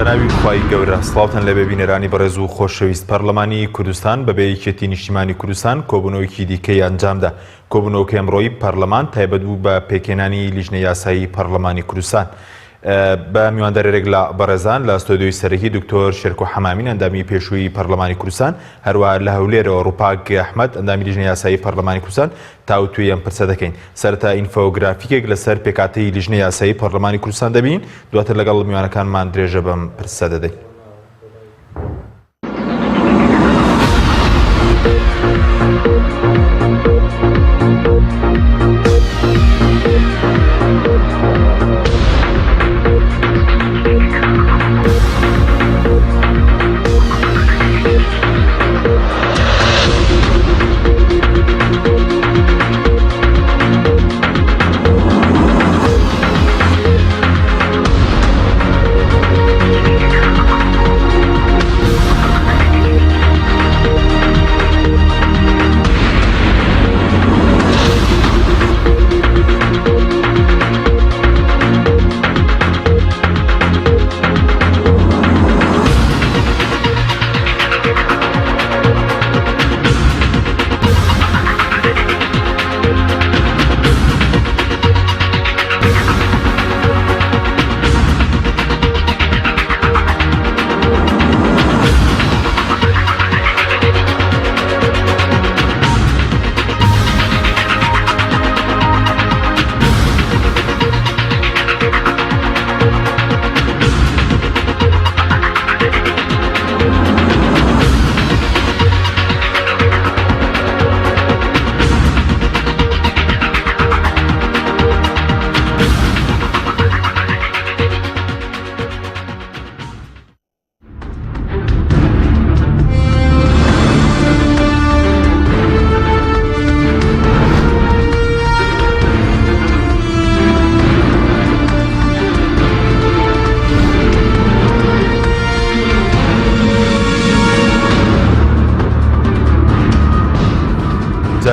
بەناوی خوای گەورە سڵاوتان لێبێ بینەرانی بەڕێز و خۆشەویست پەرلەمانی کوردستان بەبێ یەکێتی نیشتیمانی کوردستان کۆبوونەوەیەکی دیکەی ئەنجامدا کۆبوونەوەکەی ئەمڕۆی پەرلەمان تایبەت بوو بە پێکهێنانی لیژنە یاسایی پەرلەمانی کوردستان بە میواندارێک لە بەڕێزان لە ستۆدیۆی سەرەکی دکتۆر شێرکۆ حەمامین ئەندامی پێشووی پەرلەمانی کوردستان هەروەها لە هەولێرەوە ڕووپاک ئەحمەد ئەندامی لیژنە یاسایی پەرلەمانی کوردستان تاوتوێی ئەم پرسە دەکەین. سەرەتا ئینفۆگرافیکێک لەسەر پێکهاتەی لیژنەی یاسایی پەرلەمانی کوردستان دەبینین، دواتر لەگەڵ میوانەکانمان درێژە بەم پرسە دەدەین.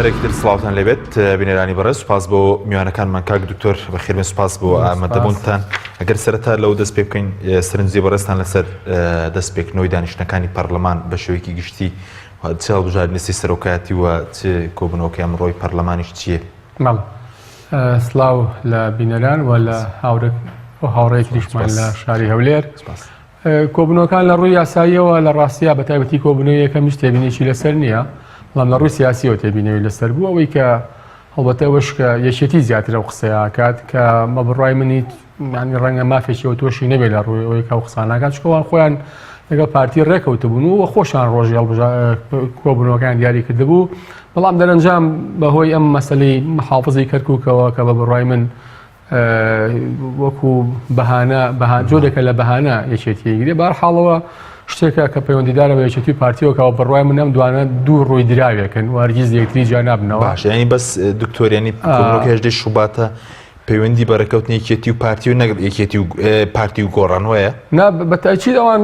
جارێکی تر سڵاوتان لێبێت بینەرانی بەڕێز سوپاس بۆ میوانەکانمان کاک دکتۆر بەخێربێن سوپاس بۆ ئامادەبوونتان ئەگەر سەرەتا لەو دەست پێ بکەین سەرنجی بەڕێزتان لەسەر دەست پێکردنەوەی دانیشتنەکانی پەرلەمان بە شێوەیەکی گشتی چ هەڵبژاردنی سەرۆکایەتی و چ کۆبوونەوەکەی ئەمڕۆی پەرلەمانیش چییە؟ بەڵێ سڵاو لە بینەران و لە هاوڕێتریشمان لە شاری هەولێر. کۆبوونەوەکان لە ڕووی یاساییەوە لە ڕاستیا بە تایبەتی کۆبوونەوەی یەکەم هیچ تێبینێکی لەسەر نییە بەڵام لە ڕووی سیاسیەوە تێبینەوەی لەسەر بوو ئەوەی کە هەڵبەتە ئەوەش کە یەکێتی زیاتر ئەو قسەیە ئەکات کە بە بڕوای منی ینی ڕەنگە مافێکی ئەو تۆشی نەبێت لە ڕووی ئەوەی کە ئەو قسانەکات چکەوان خۆیان لەگەڵ پارتی ڕێکەوتبوون و خۆشیان ڕۆژی کۆبوونەوەکان دیاری کردبوو بەڵام دەرەنجام بەهۆی ئەم مەسلەی محافزی کەرکووکەوە کە بە بڕوای من وەکو بەهانە بەها جۆرێکە لە بەهانە یەکێتی گرێ بار حاڵەوە شتێکە کە پەیوەندیدارە بە یەکێتی پارتیەوەکەەوە بڕوای من ئەم دوانە دوو ڕووی دراوێکن وارگیز یەکتری جیا نابنەوە باش ینی بەس دکتۆریانی هێژدەی شوباتە پەیوەندی بە ڕێککەوتنی یەکێتی و پارتی و نەگەڵ یەکێتی و پارتی و گۆڕان وایە؟ نا بە تەئکید ئەوان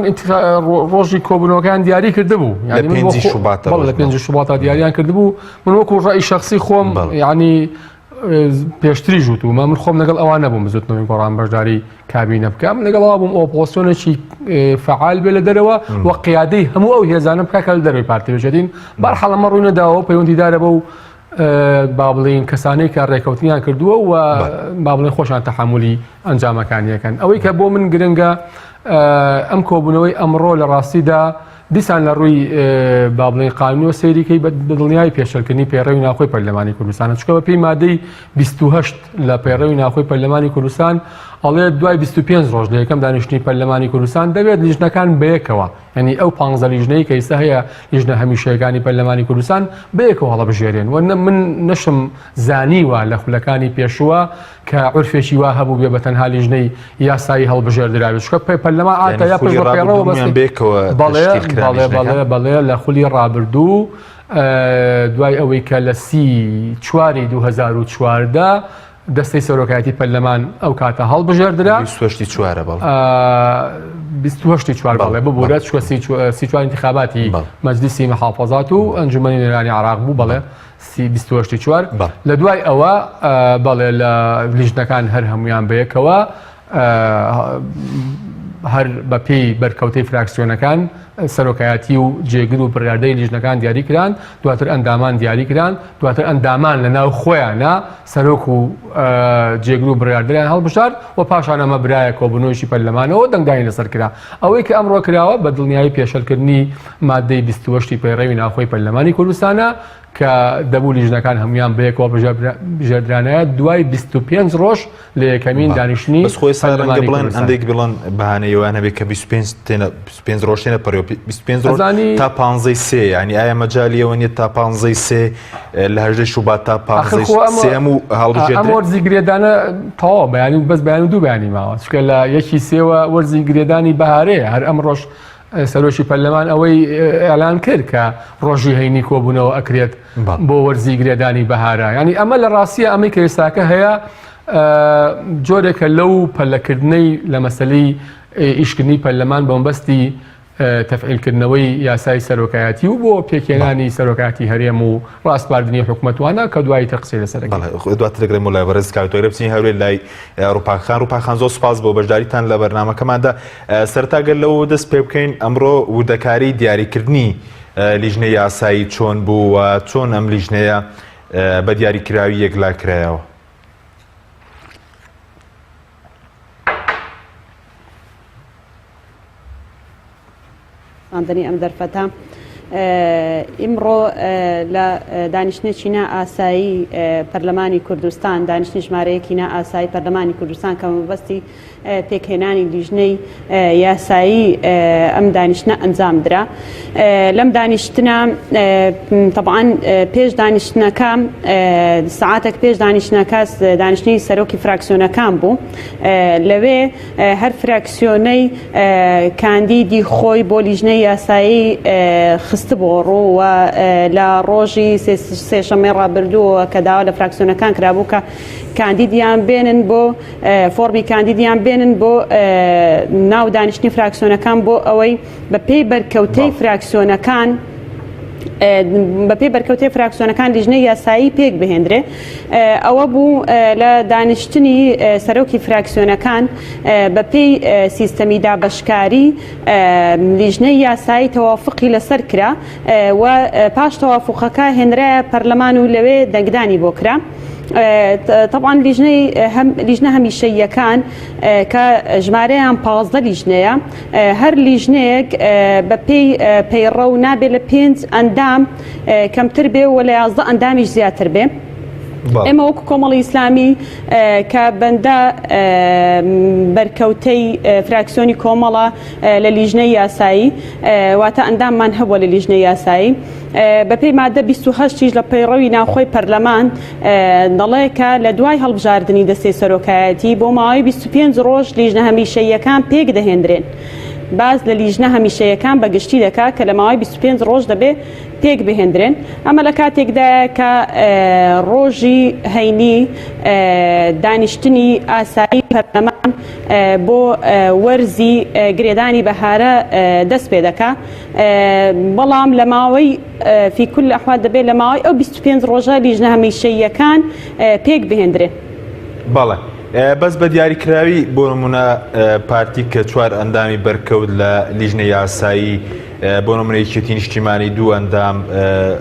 ڕۆژی کۆبوونەوەکان دیاری کردبوو یعنی من پێنجی شوباتە بەڵێ لە پێنجی شوباتە دیاریان کردبوو من وەکو ڕای شخصی خۆم یعنی پێشتری ژوتومە من خۆم لەگەڵ ئەوان نەبووم بزوتنەوەی گۆڕان بەشداری کابینە بکەم لەگەڵ ئەوە بووم ئۆپۆسیۆنێکی فعال بێ لە دەرەوە و قیادەی هەموو ئەو هێزانە بکە کە لە دەرەوەی پارتی بێژەدین بەرحاڵ ئەمە ڕووی نەداوە پەیوەندیدارە بەو با بڵێین کەسانەی کە ڕێکەوتنیان کردووە و با بڵێن خۆشان تەحملی ئەنجامەکانیەکەن ئەوەی کە بۆ من گرنگە ئەم کۆبوونەوەی ئەمڕۆ لە ڕاستیدا دیسان لە ڕووی با بڵێن قانونەوە سەیریکەی بە دڵنیای پێشەلکردنی پەیڕەوی ناوخۆی پەرلەمانی کوردستانە چکە بە پێی مادەی 28 لە پەیڕەوی ناوخۆی پەرلەمانی کوردستان ئەڵێ دوای 25 ڕۆژ لە یەکەم دانیشتنی پەرلەمانی کوردستان دەبێت لیژنەکان بەیەکەوە یعنی ئەو پانزە لیژنەی کە ئیستا هەیە لیژنە هەمیشەیەکانی پەرلەمانی کوردستان بەیەکەوە هەڵەبژێرێن و من نەشم زانیوە لە خولەکانی پێشووە کە عورفێکی وا هەبوو بێ بە تەنها لیژنەی یاسایی هەڵبژێردرابێت چونکە پەرلەمان ئاتا یا پشت بە پەیڕەوە بەستێ بێکەوە بەڵێ بەڵێ بەڵێ بەڵێ لە خولی ڕابردوو دوای ئەوەی کە لە سی چواری 2014 دەستەی سەرۆکایەتی پەرلەمان ئەو کاتە هەڵبژێردرا. 28 چوارە بەڵێ. 28 چوار بەڵێ ببورە چوە سی چوار انتخاباتی مەجلیسی محافظات و ئەنجومەنی نوێنەرانی عراق بوو بەڵێ سی 28 چوار لە دوای ئەوە بەڵێ لە لیژنەکان هەر هەمویان بەیەکەوە. هەر بە پێی بەرکەوتەی فراکسیۆنەکان سەرۆکایەتی و جێگر و بڕیاردەری لیژنەکان دیاری کران، دواتر ئەندامان دیاری کران، دواتر ئەندامان لە ناو خۆیانا سەرۆک و جێگر و بڕیاردەریان هەڵبژارد و پاشان ئەمە برایە کۆبوونەوەیەکی پەرلەمانەوە دەنگدانی لەسەر کرا. ئەوەی کە ئەمڕۆ کراوە بە دڵنیایی پێشەلکردنی ماددەی 28 ی پەیڕەوی ناوخۆی پەرلەمانی کوردستانە کە دەبوو لیژنەکان هەموویان بەیەکەوە بژێردرانایە دوای 25 ڕۆژ لە یەکەمین دانیشتنی بەس خۆی سا ڕەنگە بڵێن هەندێک بڵێن بەهانەی ئەویان هەبێت کە 25 تێنە 25 ڕۆژ تێنە پەڕیەوە 25 ڕۆژ تا پانزەی سێ یعنی ئایا مەجالی ئەوە نییە تا پانزەی سێ لە هەژدەی شوبات تا پانزەی سێ هەموو هەڵبژێردرێت؟ ئەم وەرزی گرێدانە تەواو بەیانی و بەس بەیانی و دوو بەیانی ماوە چونکە لە یەکی سێوە وەرزی گرێدانی بەهارەیە هەر ئەمڕۆش سەرۆکی پەرلەمان ئەوەی ئیعلان کرد کە ڕۆژی هەینی کۆبوونەوە ئەکرێت بۆ وەرزی گرێدانی بەهارە ینی ئەمە لە ڕاستیە ئەمەی کە ئێستاکە هەیە جۆرێکە لەو پەلەکردنەی لە مەسلەی ئیشکردنی پەرلەمان بۆمبەستی تەفعیلکردنەوەی یاسای سەرۆکایەتی و بۆ پێکهێنانی سەرۆکایەتی هەرێم و ڕاسپاردنی حکومەتوانە کە دوایی تر قسەی لەسەر دەکەین. دواتر دەگەڕێمەوە لای بەڕێز کاک تۆرە بچین هەولێر لای ڕوپاک خان. ڕوپاک خان زۆر سوپاس بۆ بەشداریتان لە بەرنامەکەماندا. سەرەتا گەر لەوەوە دەست پێ بکەین ئەمڕۆ وردەکاری دیاریکردنی لیژنەی یاسایی چۆن بوو و چۆن ئەم لیژنەیە بە دیاریکراوی یەکلا کرایەوە؟ ڕاندنی ئەم دەرفەتە ئیمڕۆ لە دانیشتنێکی نا ئاسایی پەرلەمانی کوردستان دانیشتنی ژمارەیەکی نا ئاسایی پەرلەمانی کوردستان کە مەبەستی پێکهێنانی لیژنەی یاسایی ئەم دانیشتنە ئەنجام درا لەم دانیشتنە طبعا پێش دانیشتنەکە سعاتێک پێش دانیشتنەکە دانیشتنی سەرۆکی فراکسیۆنەکان بوو لەوێ هەر فراکسیۆنەی کاندیدی خۆی بۆ لیژنەی یاسایی خستبووە ڕوو و لە ڕۆژی سێشەممەی ڕابردووەوە کە داوا لە فراکسیۆنەکان کرابوو کە کاندیدیان بێنن بۆ فۆڕمی کاندیدیان بێنن بۆ ناو دانیشتنی فراکسیۆنەکان بۆ ئەوەی بە پێی بەرکەوتەی فراکسیۆنەکان بەپێی بەرکەوتەی فراکسیۆنەکان لیژنەی یاسایی پێک بهێندرێ ئەوە بوو لە دانیشتنی سەرۆکی فراکسیۆنەکان بەپێی سیستەمی دابەشکاری لیژنەی یاسایی تەوافقی لەسەر کرا و پاش تەوافقەکە هێنرایە پەرلەمان و لەوێ دەنگدانی بۆ کرا. طبعا لیژنەی لیژنە هەمیشەییەکان کە ژمارەیان 15 لیژنەیە هەر لیژنەیەک بەپێی پەیڕەو نابێ لە پێنج ئەندام کەمتر بێ و لە 11 ئەندامیش زیاتر بێ. ئێمە وەکو کۆمەڵی ئیسلامی کە بەندە بەرکەوتەی فراکسیۆنی کۆمەڵە لە لیژنەی یاسایی واتە ئەنداممان هەبووە لە لیژنەی یاسایی بەپێی مادە 28 یش لە پەیڕەوی ناوخۆی پەرلەمان دەڵێ کە لە دوای هەڵبژاردنی دەستەی سەرۆکایەتی بۆ ماوەی 25 ڕۆژ لیژنە هەمیشەییەکان پێک دەهێندرێن. باس لە لیژنە هەمیشەیەکان بە گشتی دەکات کە لە ماوەی 25 ڕۆژ دەبێ پێک بهێندرێن. ئەمە لە کاتێکدایە کە ڕۆژی هەینی دانیشتنی ئاسایی پەرلەمان بۆ وەرزی گرێدانی بەهارە دەست پێ دەکا. بەڵام لە ماوەی فی کل احوال دەبێت لە ماوەی ئەو 25 ڕۆژە لیژنە هەمیشەییەکان پێک بهێندرێن. بەڵێ بەس بە دیاریکراوی بۆ نمونە پارتی کە چوار ئەندامی بەرکەوت لە لیژنە یاسایی بۆ نمونە یەکێتی نیشتیمانی دوو ئەندام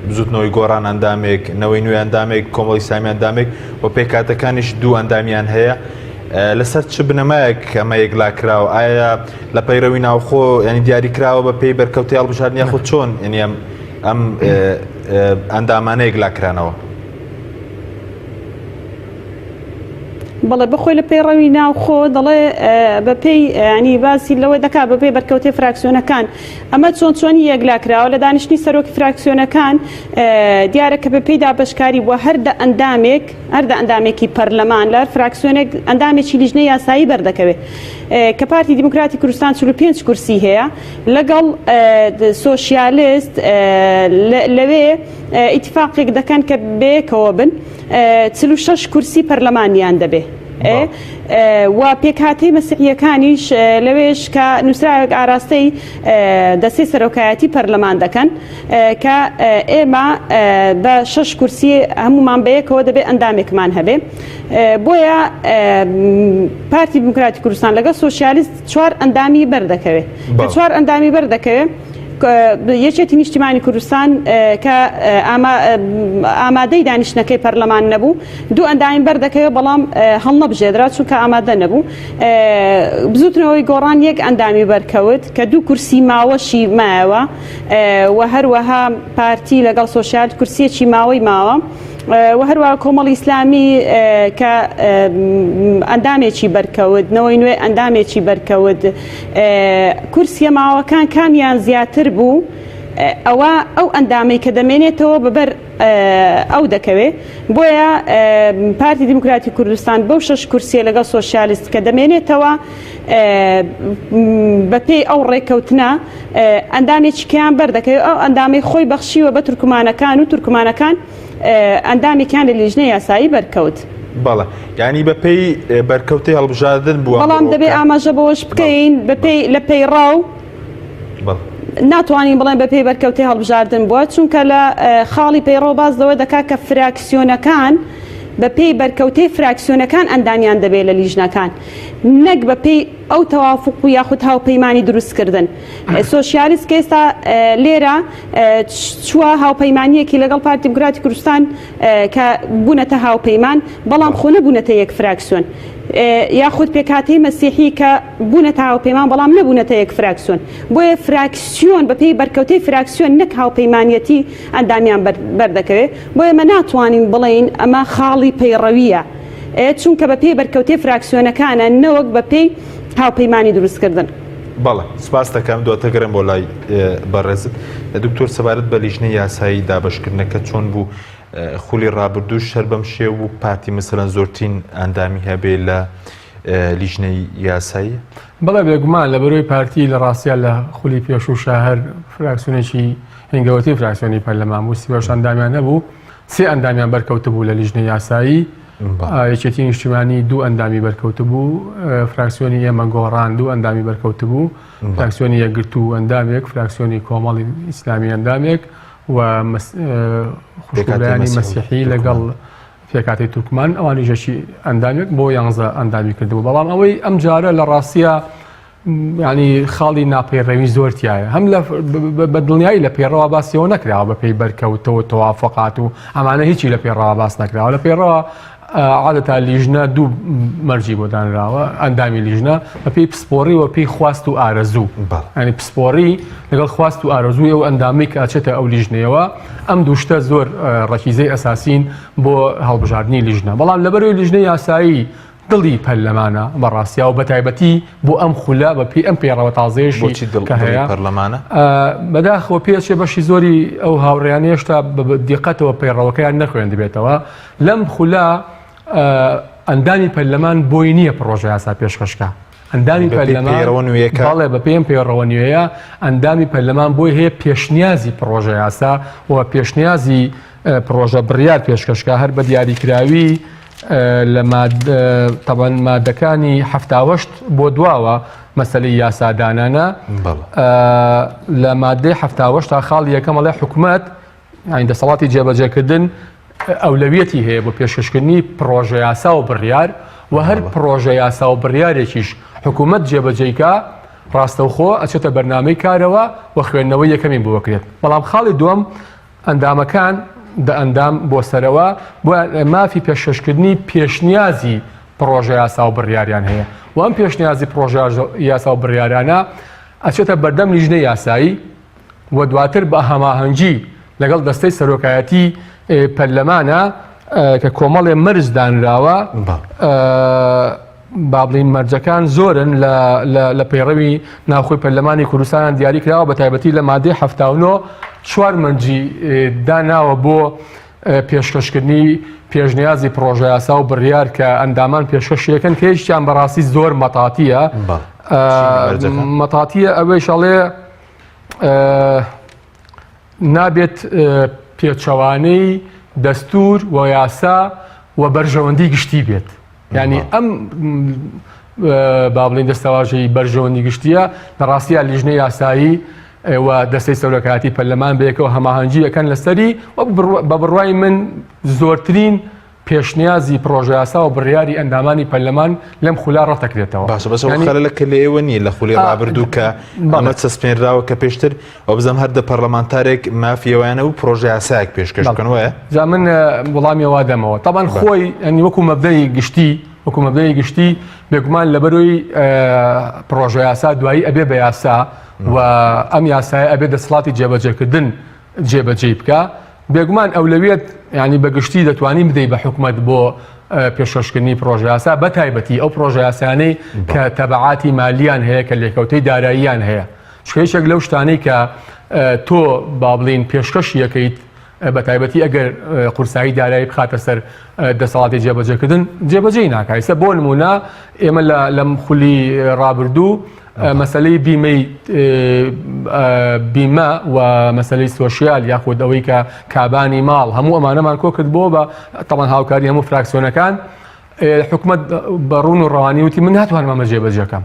بزوتنەوەی گۆڕان ئەندامێک نەوەی نوێ ئەندامێک کۆمەڵی ئیسلامی ئەندامێک و پێکهاتەکانیش دوو ئەندامیان هەیە لەسەر چ بنەمایەک ئەمە یەکلا کراوە؟ ئایا لە پەیڕەوی ناوخۆ ینی دیاری کراوە بە پێی بەرکەوتەی هەڵبژاردن یاخود چۆن ینی ئەم ئەم ئەندامانە یەکلا کرانەوە؟ بەڵێ بەخۆی لە پەیڕەوی ناوخۆ دەڵێ بەپێی ینی باسی لەوە دەکا بەپێی بەرکەوتەی فراکسیۆنەکان ئەمە چۆن چۆنی یەکلا کراوە لە دانیشتنی سەرۆکی فراکسیۆنەکان دیارە کە بەپێی دابەشکاری بووە هەر دە ئەندامێک هەر دە ئەندامێکی پەرلەمان لە هەر فراکسیۆنێک ئەندامێکی لیژنەی یاسایی بەردەکەوێت کە پارتی دیموکراتی کوردستان 45 کورسی هەیە لەگەڵ سۆسیالست لەوێ ئیتفاقێک دەکەن کە بەیەکەوە بن 46 کورسی پەرلەمانیان دەبێ. و پێکهاتەی مەسیحییەکانیش لەوێش کە نووسراوێک ئاراستەی دەستەی سەرۆکایەتی پەرلەمان دەکەن کە ئێمە بە شەش کورسی هەمومان بەیەکەوە دەبێت ئەندامێکمان هەبێ بۆیە پارتی دیموکراتی کوردستان لەگەڵ سۆسیالیست چوار ئەندامی بەردەکەوێت کە چوار ئەندامی بەردەکەوێت یەکێتی نیشتیمانی کوردستان کە ئامادەی دانیشتنەکەی پەرلەمان نەبوو دوو ئەندامی بەردەکەوێت بەڵام هەڵنەبژێدرا چونکە ئامادە نەبوو بزوتنەوەی گۆڕان یەک ئەندامی بەرکەوت کە دوو کورسی ماوەشی مایەوە و هەروەها پارتی لەگەڵ سۆسیال کورسیەکی ماوەی ماوە. و هەروەها کۆمەڵی ئیسلامی کە ئەندامێکی بەرکەوت، نەوەی نوێ ئەندامێکی بەرکەوت، کورسیە ماوەکان کامیان زیاتر بوو ئەوە ئەو ئەندامەی کە دەمێنێتەوە بەبەر ئەو دەکەوێ بۆیە پارتی دیموکراتی کوردستان بەو شەش کورسیە لەگەڵ سۆسیالیست کە دەمێنێتەوە بەپێی ئەو ڕێککەوتنە ئەندامێکی کەیان بەردەکەوێت ئەو ئەندامەی خۆی بەخشیوە بە تورکمانەکان و تورکمانەکان ئەندامێکیان لە لیژنەی یاسایی بەرکەوت. بەڵێ یانی بەپێی بەرکەوتەی هەڵبژاردن بووە. بەڵام دەبێ ئاماژە بەوەش بکەین بەپێی لە پەیڕەو ناتوانین بڵێن بەپێی بەرکەوتەی هەڵبژاردن بووە چونکە لە خاڵی پەیڕەو باس لەوە دەکات کە فراکسیۆنەکان بەپێی بەرکەوتەی فراکسیۆنەکان ئەندامیان دەبێت لە لیژنەکان نەک بەپێی ئەو تەوافوق و یاخود هاوپەیمانی دروستکردن سۆسیالیست کە ئێستا لێرە چووە هاوپەیمانیەکی لەگەڵ پارتی دیموکراتی کوردستان کە بوونەتە هاوپەیمان بەڵام خۆ نەبوونەتە یەک فراکسیۆن یاخود پێکهاتەی مەسیحی کە بوونەتە هاوپەیمان بەڵام نەبوونەتە یەک فراکسیۆن بۆیە فراکسیۆن بەپێی بەرکەوتەی فراکسیۆن نەک هاوپەیمانیەتی ئەندامیان بەردەکەوێت بۆیە مە ناتوانین بڵێین ئەمە خاڵی پەیڕەویە چونکە بەپێی بەرکەوتەی فراکسیۆنەکانە نەوەک بەپێی هاوپەیمانی دروستکردن. بەڵێ سپاست دەکەم دواتر گەرم بۆ لای بەڕێزت دکتۆر سەبارەت بە لیژنەی یاسایی دابەشکردنەکە چۆن بوو خولی ڕابردوو شەر بەم شێو بوو پارتی مثلەن زۆرترین ئەندامی هەبێ لە لیژنەی یاسایی؟ بەڵێ بێگومان لە بەرەی پارتی لە ڕاستیا لە خولی پێشوو شاهر فراکسیۆنێکی هەنگەوەتی فراکسیۆنی پەرلەمان بوو 38 ئەندامیان هەبوو سێ ئەندامیان بەرکەوتبوو لە لیژنەی یاسایی یەکێتی نیشتیمانی دوو ئەندامی بەرکەوتبوو فراکسیۆنی ئێمە گۆڕان دوو ئەندامی بەرکەوتبوو فراکسیۆنی یەکگرتوو ئەندامێک فراکسیۆنی کۆمەڵی ئیسلامی ئەندامێک و خوشکانی مەسیحی لەگەڵ پێکاتی تورکمان ئەوانی ژەشی ئەندامێک بۆ یانزە ئەندامی کردبوو بەڵام ئەوەی ئەم جارە لە ڕاستیە یانی خاڵی ناپەیڕەوی زۆر تایە هەم لە بە دڵنیایی لە پەیڕەوە باسیەوە نەکراوە بە پێی بەرکەوتەوە تەوافقات و ئەمانە هیچی لە پەیڕەوە باس نەکراوە لە پەیڕەوە عادەتا لیژنە دوو مەرجی بۆ دانراوە ئەندامی لیژنە بە پێی پسپۆڕی و پێی خواست و ئارەزوو ینی پسپۆڕی لەگەڵ خواست و ئارەزووی ئەو ئەندامی کە ئەچێتە ئەو لیژنەیەوە ئەم دوو شتە زۆر ڕەکیزەی ئەساسین بۆ هەڵبژاردننی لیژنە بەڵام لەبەرەوەی لیژنە یاسایی دڵی پەرلەمانە بە ڕاستیا و بەتایبەتی بۆ ئەم خولە بە پێی ئەم پەیڕەوە تازەیەشی بۆچی دڵ کە هەیە پەرلەمانە؟ بەداخەوە پێچێ بەشی زۆری ئەو هاوڕێیانە هێشتا بە دیقەتەوە پەیڕەوەکەیان نەخوێندبێتەوە لەم خولە ئەندامی پەرلەمان بۆی نییە پڕۆژە یاسا پێشکەشکا ئەندامی پەرلەمان پەیڕەوە نوێیەکە بەڵێ بە پێم پەیڕەوە نوێیە ئەندامی پەرلەمان بۆی هەیە پێشنیازی پڕۆژە یاسا و پێشنیازی پڕۆژە بڕیار پێشکەشکا هەر بە دیاریکراوی لە تەبەن مادەکانی هەفتاوەشت بۆ دواوە مەسلەی یاسادانانە لە مادەی هەفتاوەشتا خاڵی یەکەم ئەڵێ حکومەت یانی دەسەڵاتی جێبەجێکردن ئەولەویەتی هەیە بۆ پێشکەشکردنی پڕۆژە یاسا و بڕیار و هەر پڕۆژە یاسا و بڕیارێکیش حکوومەت جێبەجێیکا ڕاستەوخۆ ئەچێتە بەرنامەی کارەوە و خوێندنەوەی یەکەمی بۆ بکرێت بەڵام خاڵی دووەم ئەندامەکان دە ئەندام بۆ سەرەوە بۆ مافی پێشکەشکردنی پێشنیازی پڕۆژە یاسا و بڕیاریان هەیە و ئەم پێشنیازی پڕۆژە یاسا و بڕیارانە ئەچێتە بەردەم لیژنەی یاسایی و دواتر بە هەماهەنگی لەگەڵ دەستەی سەرۆکایەتی پەرلەمانە کە کۆمەڵێ مەرج دانراوە با بڵین مەرجەکان زۆرن لە پەیڕەوی ناوخۆی پەرلەمانی کوردستان دیاری کراوە بە تایبەتی لە مادەی 79 چوار مەرجی داناوە بۆ پێشکەشکردنی پێشنیازی پڕۆژە یاسا و بڕیار کە ئەندامان پێشکەشی دەکەن کە یەکیان بەڕاستی زۆر مەتاتیە مەتاتیە ئەوەیش ئەڵێ نابێت پێچەوانەی دەستور و یاسا و بەرژەوەندی گشتی بێت. یعنی ئەم با بڵین دەستەواژەی بەرژەوەندی گشتیە لە ڕاستیە لیژنەی یاسایی و دەستەی سەرۆکایەتی پەرلەمان بەیەکەوە هەماهەنگی ئەکەن لەسەری و بە بڕوای من زۆرترین پێشنیازی پڕۆژەیاسا و بڕیاری ئەندامانی پەرلەمان لەم خولا ڕەتەکرێتەوە. باشە بەس ئەو خەلەلە کە لە ئێوە نییە لە خولی ڕابردوو کە ئەمە چەسپێنراوە کە پێشتر ئەو بزانم هەر دە پەرلەمانتارێک مافی ئەویانە و پڕۆژەیاسایەک پێشکەش بکەن وایە؟ جا من وەڵامی ئەوە دەمەوە تەبعەن خۆی یانی وەکو مەبدەئی گشتی وەکو مەبدەئی گشتی بێگومان لەبەرۆی پڕۆژەیاسا دوایی ئەبێ بە یاسا و ئەم یاسایە ئەبێ دەسەڵاتی جێبەجێکردن جێبەجێی بکا بێگومان ئەولەویەت یانی بە گشتی دەتوانی بدەی بە حکومەت بۆ پێشکەشکردنی پڕۆژەیاسا بە تایبەتی ئەو پڕۆژەیاسانەی کە تەبعاتی مالیان هەیە کە لێکەوتەی داراییان هەیە چونکە یەکێک لەو شتانەی کە تۆ با بڵین پێشکەشی یەکەیت بە تایبەتی ئەگەر قورسایی دارایی بخاتە سەر دەسەڵاتی جێبەجێکردن جێبەجێی ناکا ئیستا بۆ نمونە ئێمە لەم خولی ڕابردوو مەسەلەی بیمەی بیمە و مەسەلەی سۆشیال یاخود ئەوەی کە کابانی ماڵ هەموو ئەمانەمان کۆ کرد بۆ بە تەمان هاوکاری هەموو فراکسیۆنەکان حکومت بە ڕوون و ڕەوانی وتی من ناتوانم ئەمە جێبەجێکەم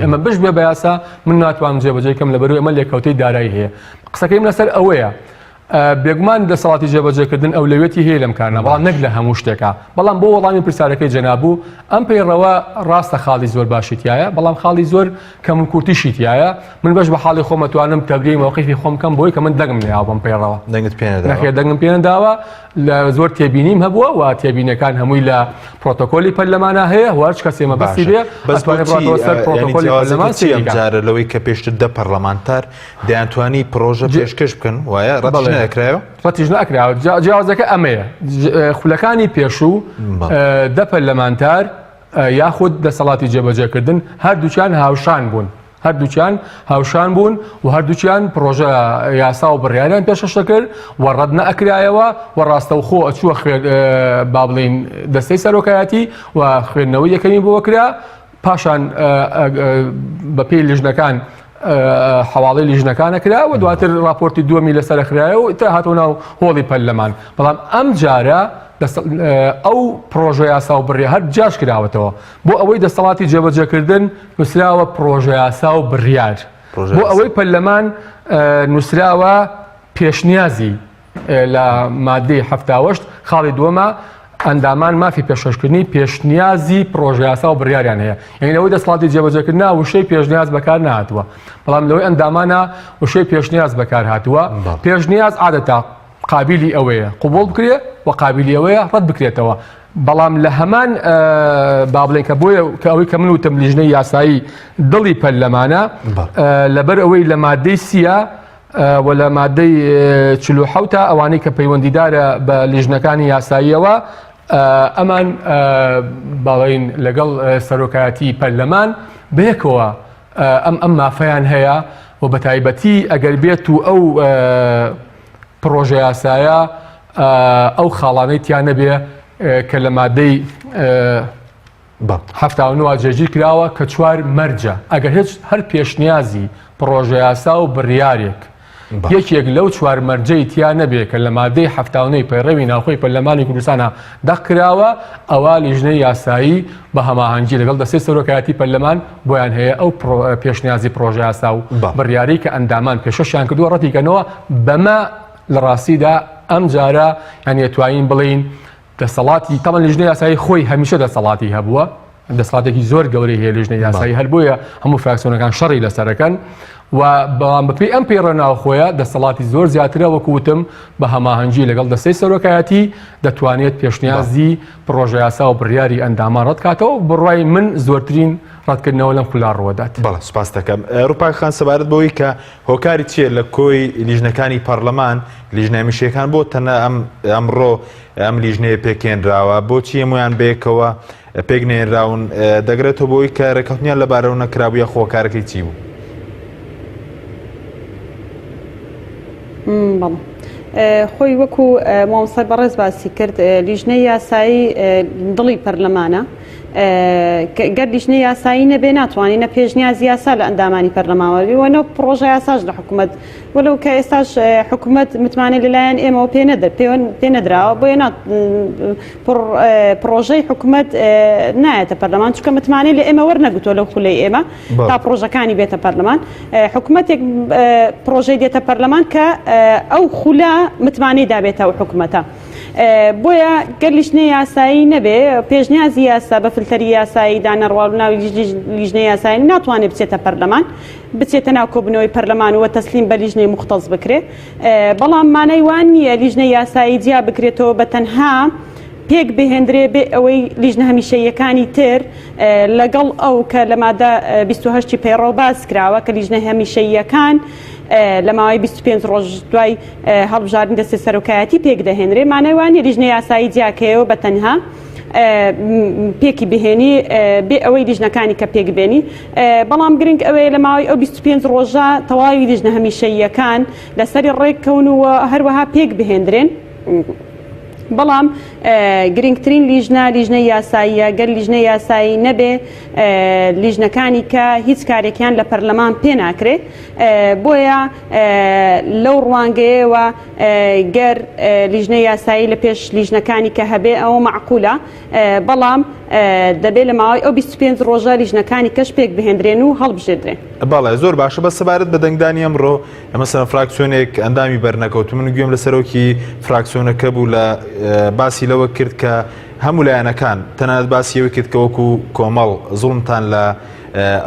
ئەمە بش بێ بە یاسا من ناتوانم جێبەجێکەم لەبەرو ئەمە لێکەوتەی دارایی هەیە قسەکەیم لەسەر ئەوەیە بێگومان دەسەڵاتی جێبەجێکردن ئەولەویەتی هەیە لەم کارە، بەڵام نەک لە هەموو شتێکا. بەڵام بۆ وەڵامی پرسیارەکەی جەنابو، ئەم پەیڕەوە ڕاستە خاڵی زۆر باشی تیایە، بەڵام خاڵی زۆر کەموکورتیشی تیایە. من بەش بە حاڵی خۆم ئەتوانم تەبریەی مەوقیفی خۆم بکەم بۆی کە من دەنگم نەیاوە بەم پەیڕەوە. دەنگت پێ نەداوە؟ نەخێر دەنگم پێ نەداوە. لە زۆر تێبینیم هەبووە و تێبینەکان هەمووی لە پرۆتۆکۆلی پەرلەمانا هەیە و هەرچ کەسێ مەبەستی باشە. بێ بەس ئەتوانێ بۆچی بڕاتەوە سەر یانی پرۆتۆکۆلی جیاوازەکە پەرلەمان چییە سەیری ئەم کا. جارە لەوەی کە پێشتر دە پەرلەمانتار دەیانتوانی پڕۆژە پێشکەش بکەن وایە ڕەتیش نەکرایەوە؟ ڕەتیش نەکراوە جیاوازەکە ئەمەیە خولەکانی پێشوو دە پەرلەمانتار یاخود دەسەڵاتی جێبەجێکردن هەردووکیان هاوشان بوون هەردووکیان هاوشان بوون و هەردووکیان پرۆژە یاسا و بڕیاریان پێشکەش دەکرد و ڕەت نەئەکرایەوە و ڕاستەوخۆ ئەچووە خوێن با بڵین دەستەی سەرۆکایەتی و خوێندنەوەی یەکەمی بۆ کرا پاشان بەپێی لیژنەکان حواڵەی لیژنەکانە کرا و دواتر راپۆرتی دووەمی لەسەر خرایە و تا هاتەوە ناو هۆڵی پەرلەمان بەڵام ئەم جارە ئەو پرۆژە یاسا و بڕی هەر جاش کراوەتەوە بۆ ئەوەی دەسەڵاتی جێبەجێکردن نووسراوە پرۆژە یاسا و بڕیار بۆ ئەوەی پەرلەمان نووسراوە پێشنیازی لە ماددەی 78 خاڵی دووەمە ئەندامان مافی پێشکەشکردنی پێشنیازی پڕۆژەیاسا و بڕیاریان هەیە یعنی لەوەی دەسەڵاتی جێبەجێکردنا وشەی پێشنیاز بەکار نهاتووە بەڵام لەوەی ئەندامانە وشەی پێشنیاز بەکار هاتووە پێشنیاز عادەتا قابلی ئەوەیە قوبڵ بکرێ و قابلی ئەوەیە ڕەت بکرێتەوە بەڵام لە هەمان با بڵێن کە بۆیە کە ئەوەی کە من وتم لیژنەی یاسایی دڵی پەرلەمانە لەبەر ئەوەی لە مادەی سیە و لە مادەی 47 ئەوانەی کە پەیوەندیدارە بە لیژنەکانی یاساییەوە ئەمان باڵین لەگەڵ سەرۆکایەتی پەرلەمان بەیەکەوە ئەم ئەم مافیان هەیە و بە تایبەتی ئەگەر بێت و ئەو پڕۆژە یاسایە ئەو خاڵانەی تیا نەبێ کە لە مادەی 79 جێگیر کراوە کە چوار مەرجە ئەگەر هیچ هەر پێشنیازی پڕۆژەیاسا و بڕیارێک یەکێک لەو چوار مەرجەی تیا نەبێ کە لە مادەی 79 پەیڕەوی ناوخۆی پەرلەمانی کوردستانە دەق کراوە ئەوا لیژنەی یاسایی بە هەماهەنگی لەگەڵ دەستەی سەرۆکایەتی پەرلەمان بۆیان هەیە ئەو پێشنیازی پڕۆژەیاسا و بڕیارەی کە ئەندامان پێشکەشیان کردووە ڕەتیکەنەوە بەمە لە ڕاستیدا ئەم جارە یان ئەتوانین بڵێین دەسەڵاتی تەبعەن لیژنەی یاسایی خۆی هەمیشە دەسەڵاتی هەبووە دەسەڵاتێکی زۆر گەورەی هەیە لیژنەی یاسایی هەر بۆیە هەموو فراکسیۆنەکان شەڕی لەسەرەکەن و بەڵام بەپێی ئەم پەیڕە ناوخۆیە دەسەڵاتی زۆر زیاترە وەکو وتم بە هەماهەنگی لەگەڵ دەستەی سەرۆکایەتی دەتوانێت پێشنیازی پڕۆژە یاسا و بڕیاری ئەندامان ڕەتکاتەوە بڕوای من زۆرترین ڕەتکردنەوە لەم خولا ڕووەدات. بەڵێ سوپاست دەکەم. ڕووپاک خان سەبارەت بەوەی کە هۆکاری چییە لە کۆی لیژنەکانی پەڕلەمان لیژنە هەمیشەیەکان بۆ تەنە ئەم ئەمڕۆ ئەم لیژنەیە پێکهێنراوە بۆچی هەموویان بەیەکەوە پێک نێنراون دەگرێتەوە بۆی کە ڕێککەوتنیان لەبارەوە نەکرابوو یاخۆ هۆکارەکەی چی بوو؟ بەڵێ خۆی وەکو مامۆستای بەڕێز باسی کرد لیژنەی یاسایی دڵی پەرلەمانە. گەر لیژنەی یاسایی نەبێ ناتوانین نە پێشنیازی یاسا لە ئەندامانی پەرلەمان وەرگرین و نە پڕۆژە یاساش لە حکوومەت وەلو کە ئێستاش حکوومەت متمانەی لەلایەن ئێمەوە پێ نەدە پێ نەدراوە بۆیە نا پڕۆژەی حکوومەت نایەتە پەرلەمان چونکە متمانەی لە ئێمە وەرنەگرتووە لەو خولەی ئێمە تا پڕۆژەکانی بێتە پەرلەمان حکوومەتێک پڕۆژەی دێتە پەرلەمان کە ئەو خولە متمانەی دابێتە ئەو حکوومەتە. بۆیە گەر لیژنەی یاسایی نەبێ پێشنیازی یاسا بە فلتەری یاسایی دانەڕوا و ناوی لیژنەی یاسایی ناتوانێت بچێتە پەرلەمان بچێتە ناو کۆبوونەوەی پەرلەمان و تەسلیم بە لیژنەی موختەس بکرێ بەڵام مانای وان نییە لیژنەی یاسایی جیا بکرێتەوە بە تەنها پێک بهێندرێ بێ ئەوەی لیژنە هەمیشەییەکانی تر لەگەڵ ئەو کە لە مادە 28 پەیڕەو باس کراوە کە لیژنە هەمیشەییەکان لە ماوەی 25 ڕۆژ دوای هەڵبژاردنی دەستەی سەرۆکایەتی پێک دەهێنرێ مانای وا نییە لیژنەی یاسایی جیاکەیەوە بە تەنها پێکی بهێنی بێ ئەوەی لیژنەکانی کە پێک بێنی بەڵام گرنگ ئەوەیە لە ماوەی ئەو 25 ڕۆژە تەواوی لیژنە هەمیشەییەکان لەسەری ڕێککەون و هەروەها پێک بهێندرێن. بەڵام گرنگترین لیژنە لیژنەی یاساییە گەر لیژنەی یاسایی نەبێ لیژنەکانی کە هیچ کارێکیان لە پەرلەمان پێ ناکرێ بۆیە لەو ڕوانگەیەوە گەر لیژنەی یاسایی لە پێش لیژنەکانی کە هەبێ ئەوە مەعقولە بەڵام دەبێ لە ماوەی ئەو 25 ڕۆژە لیژنەکانی کەش پێک بهێندرێن و هەڵبژێردرێن. بەڵێ زۆر باشە بە سەبارەت بە دەنگدانی ئەمڕۆ مەسەلەن فراکسیۆنێک ئەندامی بەرنەکەوت من گوێم لە سەرۆکی فراکسیۆنەکە بوو لە باسی لەوە کرد کە هەموو لایەنەکان تەنانەت باسی ئەوەی کرد کە وەکو کۆمەڵ زوڵمتان لە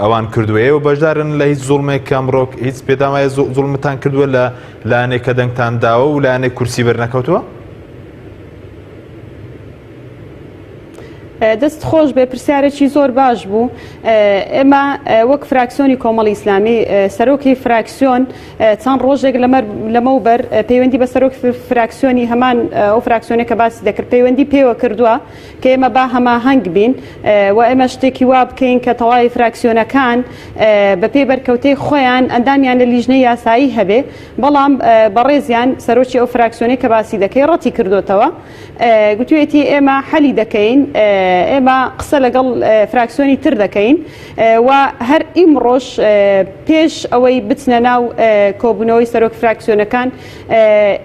ئەوان کردووە ئێوە بەشدارن لە هیچ زوڵمێک کە ئەمڕۆ هیچ پێتان وایە زوڵمتان کردووە لە لایەنێک کە دەنگتان داوە و لایەنێک کورسی بەرنەکەوتووە؟ دەست خۆش بێ پرسیارێکی زۆر باش بوو ئێمە وەک فراکسیۆنی کۆمەڵی ئیسلامی سەرۆکی فراکسیۆن چەند ڕۆژێک لەمەوبەر پەیوەندی بە سەرۆک فراکسیۆنی هەمان ئەو فراکسیۆنێک کە باسی دەکرد پەیوەندی پێوە کردووە کە ئێمە با هەماهەنگ بین و ئێمە شتێکی وا بکەین کە تەواوی فراکسیۆنەکان بە پێی بەرکەوتەی خۆیان ئەندامیان لە لیژنەی یاسایی هەبێ بەڵام بەڕێزیان سەرۆکی ئەو فراکسیۆنەی کە باسی دەکەی ڕەتی کردوتەوە گوتوێتی ئێمە حەلی دەکەین ئێمە قسە لەگەڵ فراکسیۆنی تر دەکەین و هەر ئیمڕۆش پێش ئەوەی بچنە ناو کۆبوونەوەی سەرۆک فراکسیۆنەکان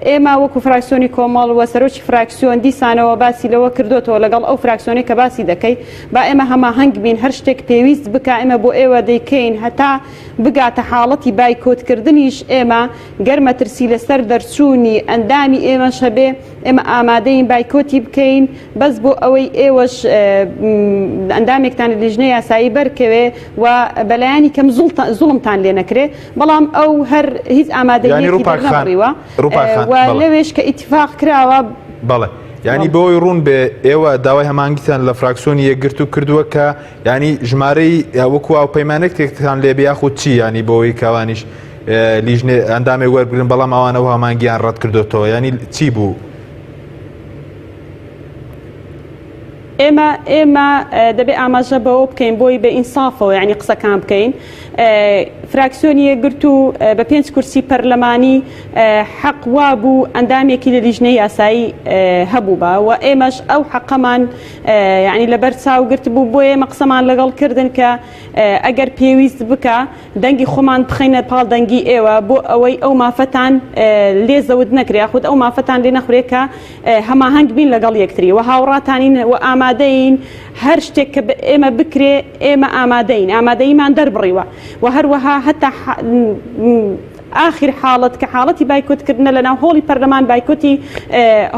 ئێمە وەکو فراکسیۆنی کۆمەڵ و سەرۆکی فراکسیۆن دیسانەوە باسی لەوە کردوتەوە لەگەڵ ئەو فراکسیۆنەی کە باسی دەکەی با ئێمە هەماهەنگ بین هەر شتێک پێویست بکە ئێمە بۆ ئێوە دەیکەین هەتا بگاتە حاڵەتی بایکۆتکردنیش ئێمە گەر مەترسی لەسەر دەرچوونی ئەندامی ئێمەش هەبێ ئێمە ئامادەین بایکۆتی بکەین بەس بۆ ئەوەی ئێوەش ئەندامێکتان لە لیژنەی یاسایی بەرکەوێ و بەلایەنی کەم زوڵمتان لێ نەکرێ بەڵام ئەو هەر هیچ ئامادەیەکی دەرنەبڕیوە و لەوێش کە ئیتفاق کراوە. بەڵێ یانی بۆی ڕوون بێ ئێوە داوای هەماهەنگیتان لە فراکسیۆنی یەکگرتوو کردووە کە ینی ژمارەی وەکو هاوپەیمانێکتان لێ بێ یاخود چی ینی بۆی کەوانیش لیژنێ ئەندامێک وەربگرن بەڵام ئەوان ئەو هەمانگیان ڕەت کردوتەوە ینی چی بوو؟ ئێمە ئێمە دەبێ ئاماژە بەوە بکەین بۆی بە ئینسافەوە یعنی قسەکان بکەین فراکسیۆنی یەکگرتوو بە پێنج کورسی پەرلەمانی حەق وابوو ئەندامێکی لە لیژنەی یاسایی هەبوو بە و ئێمەش ئەو حەقەمان یعنی لەبەر چاو گرت بوو بۆ ئێمە قسەمان لەگەڵ کردن کە ئەگەر پێویست بکە دەنگی خۆمان بخەینە پاڵ دەنگی ئێوە بۆ ئەوەی ئەو مافەتان لێ زەوت نەکرێ یاخود ئەو مافەتان لێ نەخورێ کە هەماهەنگ بین لەگەڵ یەکتری و هاوڕاتانین و ئامادەین هەر شتێک کە بە ئێمە بکرێ ئێمە ئامادەین ئامادەییمان دەربڕیوە و هەروەها هەتا ئاخر حاڵەت کە حاڵەتی بایکۆتکردنە لە ناو هۆڵی پەرلەمان بایکۆتی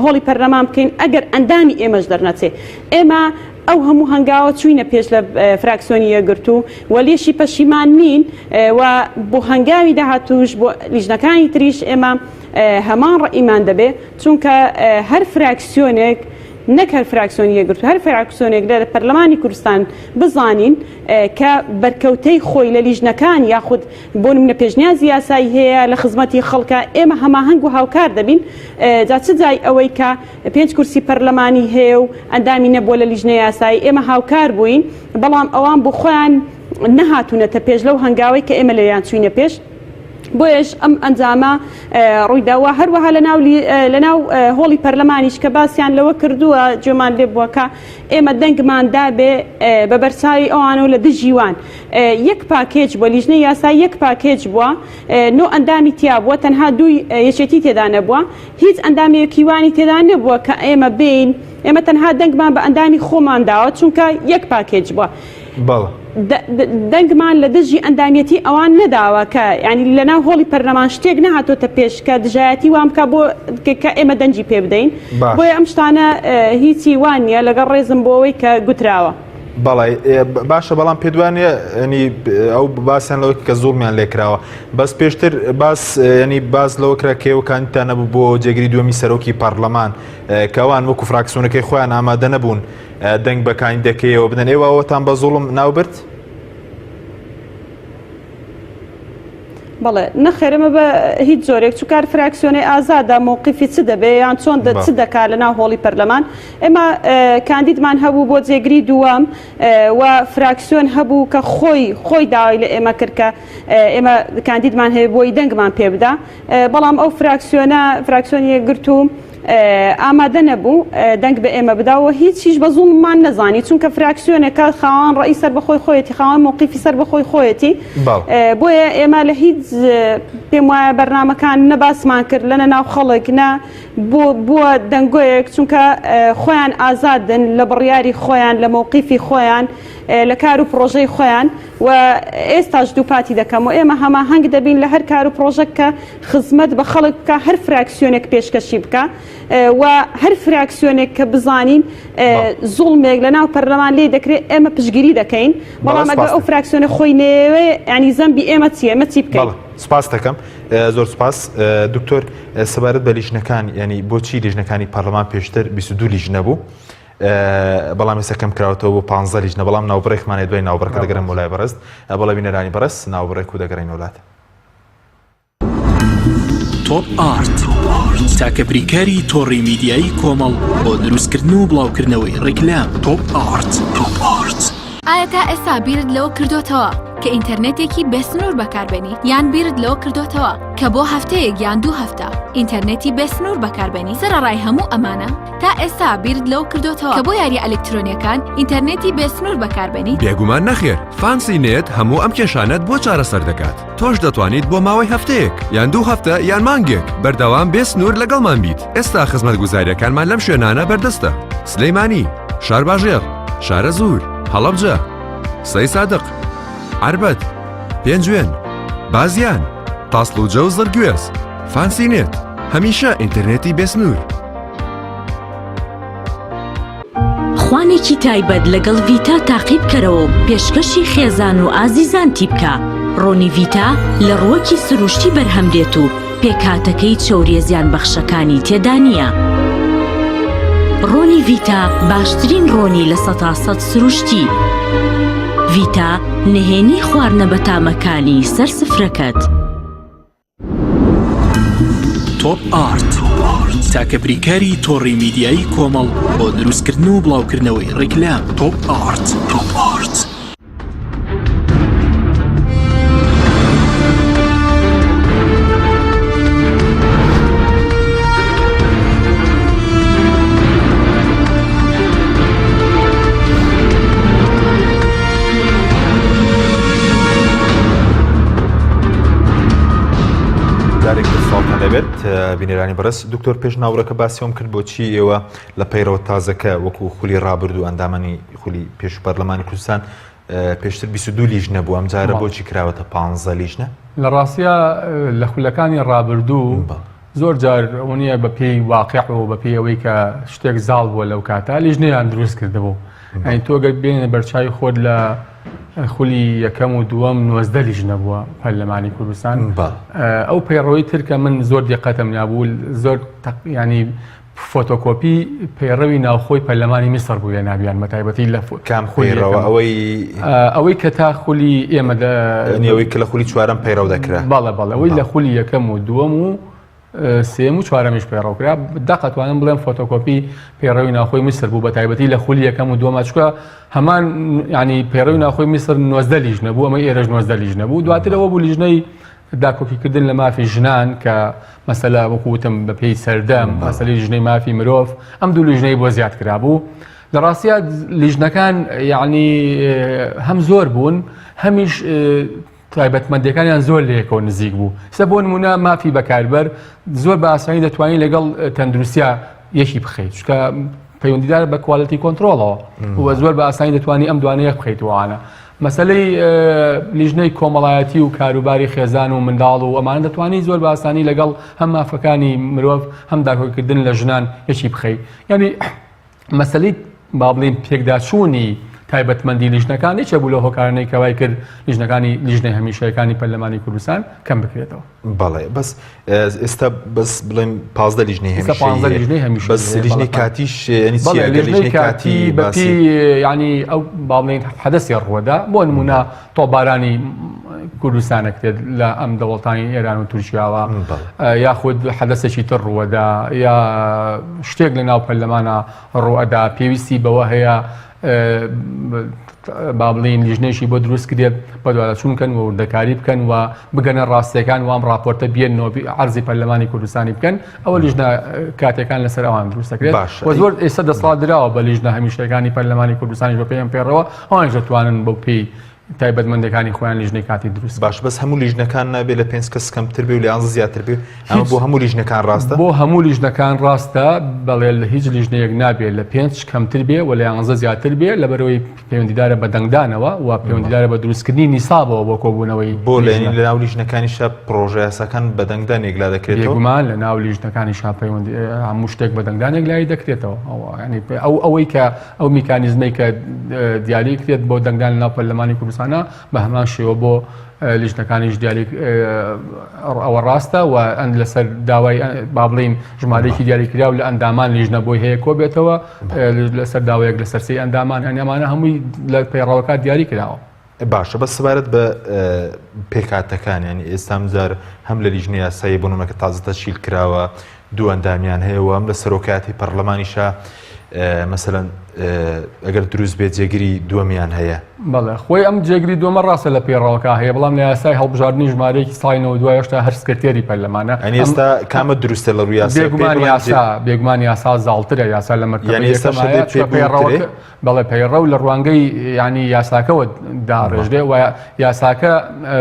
هۆڵی پەرلەمان بکەین ئەگەر ئەندامی ئێمەش دەرنەچێ ئێمە ئەو هەموو هەنگاوە چووینە پێش لە فراکسیۆنی یەکگرتوو و لێشی پەشیمان نین و بۆ هەنگاوی داهاتووش بۆ لیژنەکانی تریش ئێمە هەمان ڕەئیمان دەبێ چونکە هەر فراکسیۆنێک نەک هەر فراکسیۆنی یەکگرتوو هەر فراکسیۆنێک لە پەرلەمانی کوردستان بزانین کە بەرکەوتەی خۆی لە لیژنەکان یاخود بۆ نمونە پێشنیازی یاسایی هەیە لە خزمەتی خەڵکە ئێمە هەماهەنگ و هاوکار دەبین جا چ جای ئەوەی کە پێنج کورسی پەرلەمانی هەیە و ئەندامی نەبووە لە لیژنەی یاسایی، ئێمە هاوکار بووین، بەڵام ئەوان بۆ خۆیان نەهاتوونەتە پێش لەو هەنگاوەی کە ئێمە لێیان چووینە پێش. بۆیەش ئەم ئەنجامە ڕوویدا و هەروەها لەناو لەناو هۆڵی پەرلەمانیش کە باسیان لەوە کردووە گوێمان لێ بووە کە ئێمە دەنگمان دابێ بە بەرچاوی ئەوان و لە دژی وان یەک پاکێج بووە لیژنەی یاسایی یەک پاکێج بووە نۆ ئەندامی تیا بووە تەنها دووی یەکێتی تێدا نەبووە هیچ ئەندامێکی وانی تێدا نەبووە کە ئێمە بین ئێمە تەنها دەنگمان بە ئەندامی خۆمان داوە چونکە یەک پاکێج بووە. بەڵێ. دەنگمان لە دژی ئەندامیەتی ئەوان نەداوە کە یانی لە ناو هۆڵی پەرلەمان شتێک نەهاتۆتە پێش کە دژایەتی وان بکا بۆ کە ئێمە دەنگی پێ بدەین بۆیە ئەم شتانە هیچی وان نییە لەگەڵ ڕێزم بۆ ئەوەی کە گوتراوە. بەڵێ باشە بەڵام پێت وانە ینی ئەو باسیان لەوە کە زوڵمیان لێکراوە بەس پێشتر باس ینی باس لەوە کرا کێوە کاندیدتان نەبوو بۆ جێگری دووەمی سەرۆکی پەرلەمان کەوان وەکو فراکسیۆنەکەی خۆیان ئامادە نەبوون دەنگ بە کاندیدەکەیەوە بدەن ئێوە ئەوەتان بە زوڵم ناوبرد؟ بەڵێ نەخێر ئەمە بە هیچ جۆرێک چکار فراکسیۆنەی ئازادە مۆقیفی چ دەبێ یان چۆن چ دەکات لە ناو هۆڵی پەرلەمان ئێمە کاندیدمان هەبوو بۆ جێگری دووەم و فراکسیۆن هەبوو کە خۆی خۆی داوای لە ئێمە کرد کە ئێمە کاندیدمان هەیە بۆی دەنگمان پێ بدا بەڵام ئەو فراکسیۆنە فراکسیۆنی یەکگرتوو ئامادە نەبوو دەنگ بە ئێمە بدا و هیچیش بە زوڵممان نەزانی چونکە فراکسیۆنێکە خاوەن ڕەئی سەربەخۆی خۆیەتی خاوەن مەوقیفی سەربەخۆی خۆیەتی بۆیە ئێمە لە هیچ پێم وایە بەرنامەکان نە باسمان کرد لە ناو خەڵک نە بووە دەنگۆیەک چونکە خۆیان ئازادن لە بڕیاری خۆیان لە مەوقیفی خۆیان لە کار و پرۆژەی خۆیان و ئێستاش دووپاتی دەکەم و ئێمە هەماهەنگ دەبین لە هەر کار و پرۆژەک کە خزمەت بە خەڵک بکا هەر فراکسیۆنێک پێشکەشی بکا و هەر فراکسیۆنێک کە بزانین زوڵمێک لە ناو پەرلەمان لێی دەکرێت ئێمە پشتگیری دەکەین بەڵام ئەگەر ئەو فراکسیۆنە خۆی نەیەوێ یانی زەمبی ئێمە چییە ئێمە چی بکەین؟ سپاس دەکەم زۆر سپاس دکتۆر سەبارەت بە لیژنەکان ینی بۆچی لیژنەکانی پەرلەمان پێشتر 22 لیژنە بوو بەڵام ئێستا کەم کراوەتەوە بۆ 15 لیژنە بەڵام ناوبڕێکمانێ دوای ناوبڕەکە دەگەرم بۆ لای بەڕێز بەڵێ بینەرانی بەڕێز ناوبڕێک و دەگەڕێینەوە لات. تۆپ ئارت تاکە بریکاری تۆڕی میدیایی کۆمەڵ بۆ دروستکردن و بڵاوکردنەوەی ڕیکلام تۆپ ئارت. ئایا تا ئێستا بیرت لەوە کردۆتەوە کە ئینتەرنێتێکی بێسنوور بەکاربێنیت یان بیرت لەوە کردۆتەوە کە بۆ هەفتەیەک یان دوو هەفتە ئینتەرنێتی بێسنوور بەکاربێنی سەرەڕای هەموو ئەمانە تا ئێستا بیرت لەوە کردۆتەوە کە بۆ یاریە ئەلکترۆنیەکان ئینتەرنێتی بێسنوور بەکاربێنیت؟ بێگومان نەخێر، فانسی نێت هەموو ئەم کێشانەت بۆ چارەسەر دەکات. تۆش دەتوانیت بۆ ماوەی هەفتەیەک یان دوو هەفتە یان مانگێک بەردەوام بێ سنوور لەگەڵمان بیت. ئێستا خزمەتگوزارییەکانمان لەم شوێنانە بەردەستە، سلێمانی، شارباژێڕ، شارەزوور، هەڵەبجە، سەیسادق، عەربەت، پێنجوێن، بازیان، تاسڵوجە و زڕگوێز. فانسی نێت، هەمیشە ئینتەرنێتی بێ سنوور. خوانێکی تایبەت لەگەڵ ڤیتا تاقی بکەرەوە و پێشکەشی خێزان و ئازیزانتی بکە، ڕۆنی ڤیتا لە ڕووەکی سروشتی بەرهەم دێت و پێکهاتەکەی چەوریە زیانبەخشەکانی تێدا نییە. ڕۆنی ڤیتا باشترین ڕۆنی 100% سروشتی. ڤیتا نهێنی خواردنە بەتامەکانی سەر سفرەکەت. تۆپ ئارت تاکە بریکاری تۆڕی میدیایی کۆمەڵ بۆ دروستکردن و بڵاوکردنەوەی ڕیکلام تۆپ ئارت. جارێک تر سڵاوتان لێبێت بینەرانی بەڕێز دکتۆر پێش ناوڕەکە باسیەوەم کرد بۆچی ئێوە لە پەیڕەوە تازەکە وەکو خولی ڕابردوو ئەندامانی خولی پێش پەرلەمانی کوردستان پێشتر 22 لیژنە بوو ئەم جارە بۆچی کراوەتە 15 لیژنە لە ڕاستە لە خولەکانی ڕابردوو زۆر جار ئەوە نییە بە پێی واقع و بە پێی ئەوەی کە شتێک زاڵ بووە لەو کاتە لیژنەیان دروست کردبوو ئەین تۆ گەر بێنە بەرچاوی خۆت لە خولی یەکەم و دووەم 19 لیژنە بووە پەرلەمانی کوردستان ئەو پەیڕەوەی ترکە من زۆر دیقەتم نابوو زۆر ینی فۆتۆکۆپی پەیڕەوی ناوخۆی پەرلەمانی میسر بوو لە ناویان بە تایبەتی لە کام پەیڕەوە ئەوەی ئەوەی کە تا خولی ئێمە ئەوەی کە لە خولی چوارەم پەیڕەو دەکرا بەڵێ بەڵێ ئەوەی لە خولی یەکەم و دووەم و سێم و چوارەمیش پەیڕەو کرا دەقەتوانم بڵێم فۆتۆکۆپی پەیڕەوی ناوخۆی میسر بوو بە تایبەتی لە خولی یەکەم و دووەمە چکە هەمان ینی پەیڕەوی ناوخۆی میسر 19 لیژنە بوو ئەمە ئێرەش 19 لیژنە بوو دواترەوە بوو لیژنەی داکۆکیکردن لە مافی ژنان کە مەسەلە وەکو وتم بە پێی سەردەم مەسەلەی لیژنەی مافی مرۆڤ ئەم دوو لیژنەی بۆ زیاد کرابوو لە ڕاستیا لیژنەکان یعنی هەم زۆر بوون هەمیش تایبەتمەندەکانیان زۆر لەیەکەوە نزیک بوو سە بۆ نمونە مافی بەکاربەر زۆر بە ئاسانی دەتوانین لەگەڵ تەندروستیا یەکی بخەیت چونکە پەیوەندیدار بە quality control ەوە و زۆر بە ئاسانی دەتوانانی ئەم دوانە یەک بخەیتوانە مەسەلەی لیژنەی کۆمەڵایەتی و کاروباری خێزان و منداڵ و ئەمانە دەتوانی زۆر بە ئاسانی لەگەڵ هەم مافەکانی مرۆڤ هەم داکۆکیکردن لە ژنان یەکی بخەی یعنی مەسەلەی با بڵێین پێکداچوونی تایبەتمەندی لیژنەکان یەکێک بوو لەو هۆکارانەی کە وای کرد لیژنەکانی لیژنەی هەمیشەیەکانی پەرلەمانی کوردستان کەم بکرێتەوە. بەڵێ بەس ئێستا بەس بڵێن 15 لیژنەی هەمیشەیی بەس لیژنەی کاتیش یعنی چیە؟ ئەگەر لیژنەی کاتی باسی یعنی ئەو با بڵێین حەدەسێ ڕووەدا بۆ نمونە تۆپبارانی کوردستان ئەکرێت لە ئەم دەوڵەتانی ئێران و تورکیاوە یاخود حەدەسێکی تر ڕووەدا یا شتێک لە ناو پەرلەمانە ڕوئەدا پێویستی بەوە هەیە با بڵین لیژنەیەکی بۆ دروست کرێت بەدواداچوون بکەن و وردەکاری بکەن و بگەنە ڕاستیەکان وام راپۆرتە بێنەوە عەرزی پەرلەمانی کوردستانی بکەن ئەوە لیژنە کاتەکان لەسەر ئەوان دروست دەکرێت و زۆر ئێستا دەسەڵات دراوە بە لیژنە هەمیشەکانی پەرلەمانی کوردستانی بە پێم پێڕەوە ئەوانیش دەتوانن بەو پێی تایبەتمەندەکانی خۆیان لیژنەی کاتی دروست باش بەس هەموو لیژنەکان نابێ لە پێنج کەس کەمتر بێ و لە یانزە زیاتر بێ ئەمە بۆ هەموو لیژنەکان ڕاستە بۆ هەموو لیژنەکان ڕاستە بەڵێ لە هیچ لیژنەیەک نابێ لە پێنج کەمتر بێ و لە یانزە زیاتر بێ لەبەرەوەی پەیوەندیدارە بە دەنگدانەوە و پەیوەندیدارە بە دروستکردنی نیسابەوە بۆ کۆبوونەوەی بۆ لە ناو لیژنەکانیشا پڕۆژە یاساکان بە دەنگدان یەکلا دەکرێتەوە؟ بێگومان لە ناو لیژنەکانیشا پەیوەندی هەموو شتێک بە دەنگدان یەکلایی دەکرێتەوە. یعنی ئەو ئەوەی کە ئەو میکانیزمەی کە دیاری کرێت بۆ دەنگدان لە ناو پەرلەمانی کوردستانە بە هەمان شێوە بۆ لیژنەکانیش دیاری ئەوە ڕاستە و لەسەر داوای با بڵین ژمارەیەکی دیاریکراو لە ئەندامان لیژنە بۆی هەیە کۆبێتەوە لەسەر داوایەک لەسەر سێی ئەندامان یانی ئەمانە هەمووی لە پەیڕەوەکە دیاری کراوە. باشە بەس سەبارەت بە پێکهاتەکان یانی ئێستا ئەمجار هەم لە لیژنەی یاسایی بۆ نمونە کە تازە تەشکیل کراوە دوو ئەندامیان هەیە و هەم لە سەرۆکایەتی پەرلەمانیشا مەسەلەن ئەگەر دروست بێت جێگری دووەمیان هەیە. بەڵێ خۆی ئەم جێگری دووەمە ڕاستە لە پەیڕەوەکە هەیە بەڵام لە یاسای هەڵبژاردنی ژمارەیەکی ساڵی 92 هێشتا هەر سکرتێری پەرلەمانە. یانی ئێستا کامە دروستە لە ڕووی یاسای بێگومان یاسا بێگومان یاسا زاڵترە یاسا لە مەرتەبەی یەکەمایە چونکە پەیڕەوەکە بەڵێ پەیڕەو لە ڕوانگەی یانی یاساکەوە داڕێژرێ و یاساکە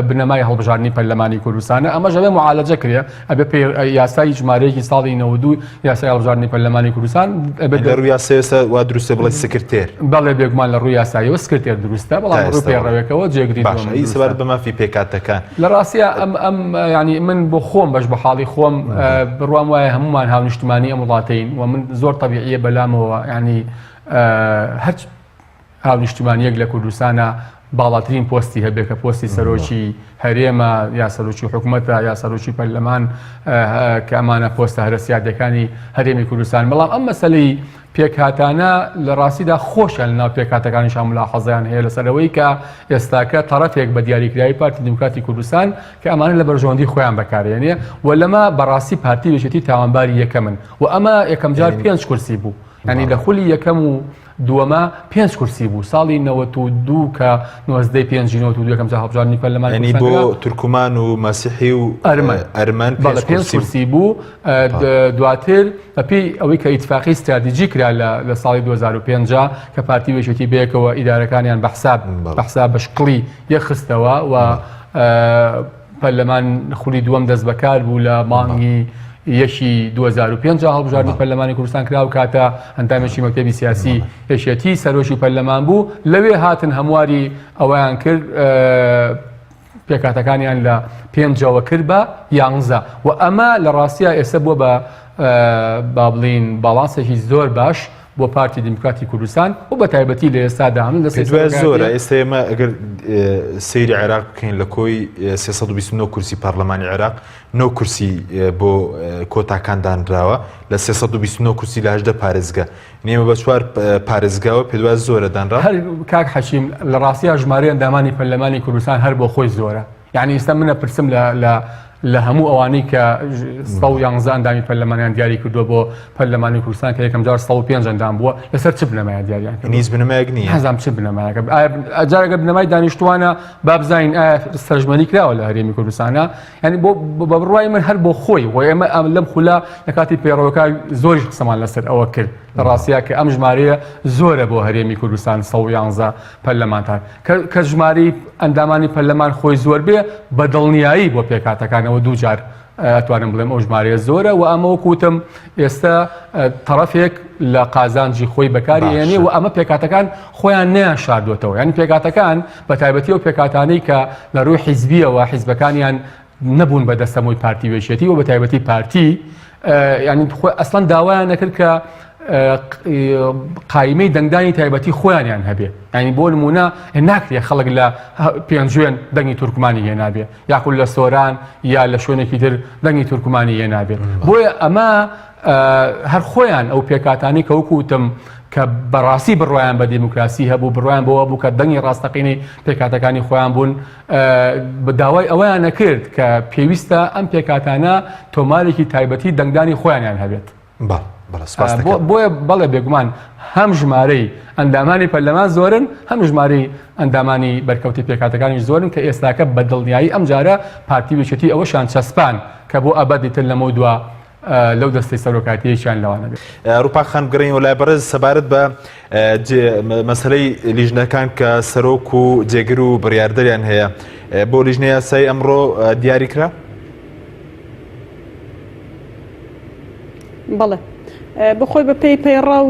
بنەمای هەڵبژاردنی پەرلەمانی کوردستانە ئەمەش ئەبێ معالەجە کرێ ئەبێ یاسای ژمارەیەکی ساڵی 92 یاسای هەڵبژاردنی پەرلەمانی کوردستان ئەبێ لە ڕووی یاسایەوە وا دروستە بڵێ سکرتێر بەڵێ بێگومان لە ڕووی یاساییەوە سکرتێر دروستە بەڵام ڕووی پەیڕەوێکەوە جێگری باشە ئەی سەبارەت بە مافی پێکهاتەکان لە ڕاستیا ئەم ئەم ینی من بۆ خۆم بەش بە حاڵی خۆم بڕوام وایە هەمومان هاونیشتمانی ئەم وڵاتەین و من زۆر تەبیعیە بەلامەوە ینی هەرچ هاونیشتمانیەک لە کوردستانە باڵاترین پۆستی هەبێ کە پۆستی سەرۆکی هەرێمە یا سەرۆکی حکوومەتە یا سەرۆکی پەرلەمان کە ئەمانە پۆستە هەرە سیادەکانی هەرێمی کوردستان بەڵام ئەم مەسلەی پێکهاتانە لە ڕاستیدا خۆشیان لەناو پێکهاتەکانیشان ملاحەزەیان هەیە لەسەر ئەوەی کە ئێستاکە تەڕەفێک بە دیاریکراوی پارتی دیموکراتی کوردستان کە ئەمانە لە بەرژەوەندی خۆیان بەکارێنێ و لەمە بەڕاستی پارتی و یەکێتی تاوانباری یەکەمن و ئەمە یەکەمجار پێنج کورسی بوو یانی لە خولی یەکەم و دووەمە پێنج کورسی بوو ساڵی 92 کە نۆزدەی پێنجی 92 یەکەم جار هەڵبژاردنی پەرلەمان یعنی کوردستان بۆ کرا. تورکمان و مەسیحی و ئەرمەن. ئەرمەن بەڵێ پێنج پێنج کورسی بوو. کورسی بوو دواتر بەپێی ئەوەی کە ئیتفاقی ستراتیجی کرا لە ساڵی 2005 کە پارتی و یەکێتی بەیەکەوە ئیدارەکانیان بە حساب بە حساب بە شکڵی یەکخستەوە و پەرلەمان خولی دووەم دەست بەکار بوو لە مانگی یەکی 2005 هەڵبژاردنی پەرلەمانی کوردستان کرا و کاتە ئەندامێکی مەکتەبی سیاسی یەکێتی سەرۆکی پەرلەمان بوو لەوێ هاتن هەمواری ئەوەیان کرد پێکهاتەکانیان لە پێنجەوە کرد بە یانزە و ئەمە لە ڕاستیا ئێستا بووە بە با بڵین باڵانسێکی زۆر باش بۆ پارتی دیموکراتی کوردستان و بە تایبەتی لە ئێستادا هەم لە دوای زۆرە ئێستا ئێمە ئەگەر سەیری عێراق بکەین لە کۆی 329 کورسی پەرلەمانی عێراق 9 کورسی بۆ کۆتاکان دانراوە لە 329 کورسی لە هەژدە پارێزگە نێمە بە چوار پارێزگاوە پێدوا زۆرە دانرا. هەر کاک حەکیم لە ڕاستیا ژمارەی ئەندامانی پەرلەمانی کوردستان هەر بۆ خۆی زۆرە یعنی ئیستا منە پرسم لە لە لە هەموو ئەوانەی کە 111 ئەندامی پەرلەمانیان دیاری کردووە بۆ پەرلەمانی کوردستان کە یەکەم جار 105 ئەندام بووە لەسەر چ بنەمایە دیاریان کردووە؟ هیچ بنەمایەک نییە. نازانم چ بنەمایەکە. ئایا جارێکە بنەمای دانیشتوانە با بزانین ئایا سەرژمێری کراوە لە هەرێمی کوردستانە یعنی بۆ بە بڕوای من هەر بۆ خۆی و ئێمە ئەم لەم خولە لە کاتی پەیڕەوەکە زۆریش قسەمان لەسەر ئەوە کرد لە ڕاستیا کە ئەم ژمارەیە زۆرە بۆ هەرێمی کوردستان 111 پەرلەمانتار کە ژمارەی ئەندامانی پەرلەمان خۆی زۆر بێ بە دڵنیایی بۆ پێکهاتەکانەوە دووجار ئەتوانم بڵێم ئەو ژمارەیە زۆرە و ئەمە وەکوتم ئێستا تەڕەفێک لە قازانجی خۆی بەکاری هێنێ و ئەمە پێکاتەکان خۆیان نیان شاردوێتەوە ینی پێکاتەکان بە تایبەتی و پێکاتانەی کە لە ڕووی حیزبیەوە حیزبەکانیان نەبوون بە دەستەمۆی پارتی وێشێتی و بە تایبەتی پارتی ینی خۆی ئەسڵەن داوایان نەکرد کە قایمەی دەنگدانی تایبەتی خۆیانیان هەبێ ینی بۆ نمونە ناکرێ خەڵک لە پێنجوێن دەنگی تورکمانی هێنابێ یاخود لە سۆران یا لە شوێنێکی تر دەنگی تورکمانی هێنابێت بۆیە ئەمە هەر خۆیان ئەو پێکاتانی کە وەکوتم کە بەڕاستی بڕوایان بە دیموکراسی هەبوو بڕوایان بەوە بوو کە دەنگی ڕاستەقینەی پێکاتەکانی خۆیان بوون داوای ئەوەیان نەکرد کە پێویستە ئەم پێکاتانە تۆمارێکی تایبەتی دەنگدانی خۆیانیان هەبێت. بۆیە بەڵێ بێگومان هەم ژمارەی ئەندامانی پەرلەمان زۆرن هەم ژمارەی ئەندامانی بەرکەوتی پێکاتەکانی زۆرن کە ئێستاکە بە دڵنیایی ئەم جارە پارتی وێچێتی ئەوەشان چەسپان کە بۆ ئەبەدی تر لەمە دوا لەو دەستەی سەرۆکایەتیەکیان لەوانە بێت. ڕووپاک خان بگەڕێینەوە لای بەڕێز سەبارەت بە مەسەلەی لیژنەکان کە سەرۆک و جێگر و بڕیاردەریان هەیە بۆ لیژنە یاسایی ئەمڕۆ دیاری کرا؟ بەڵێ بەخۆی بە پێی پەیڕەو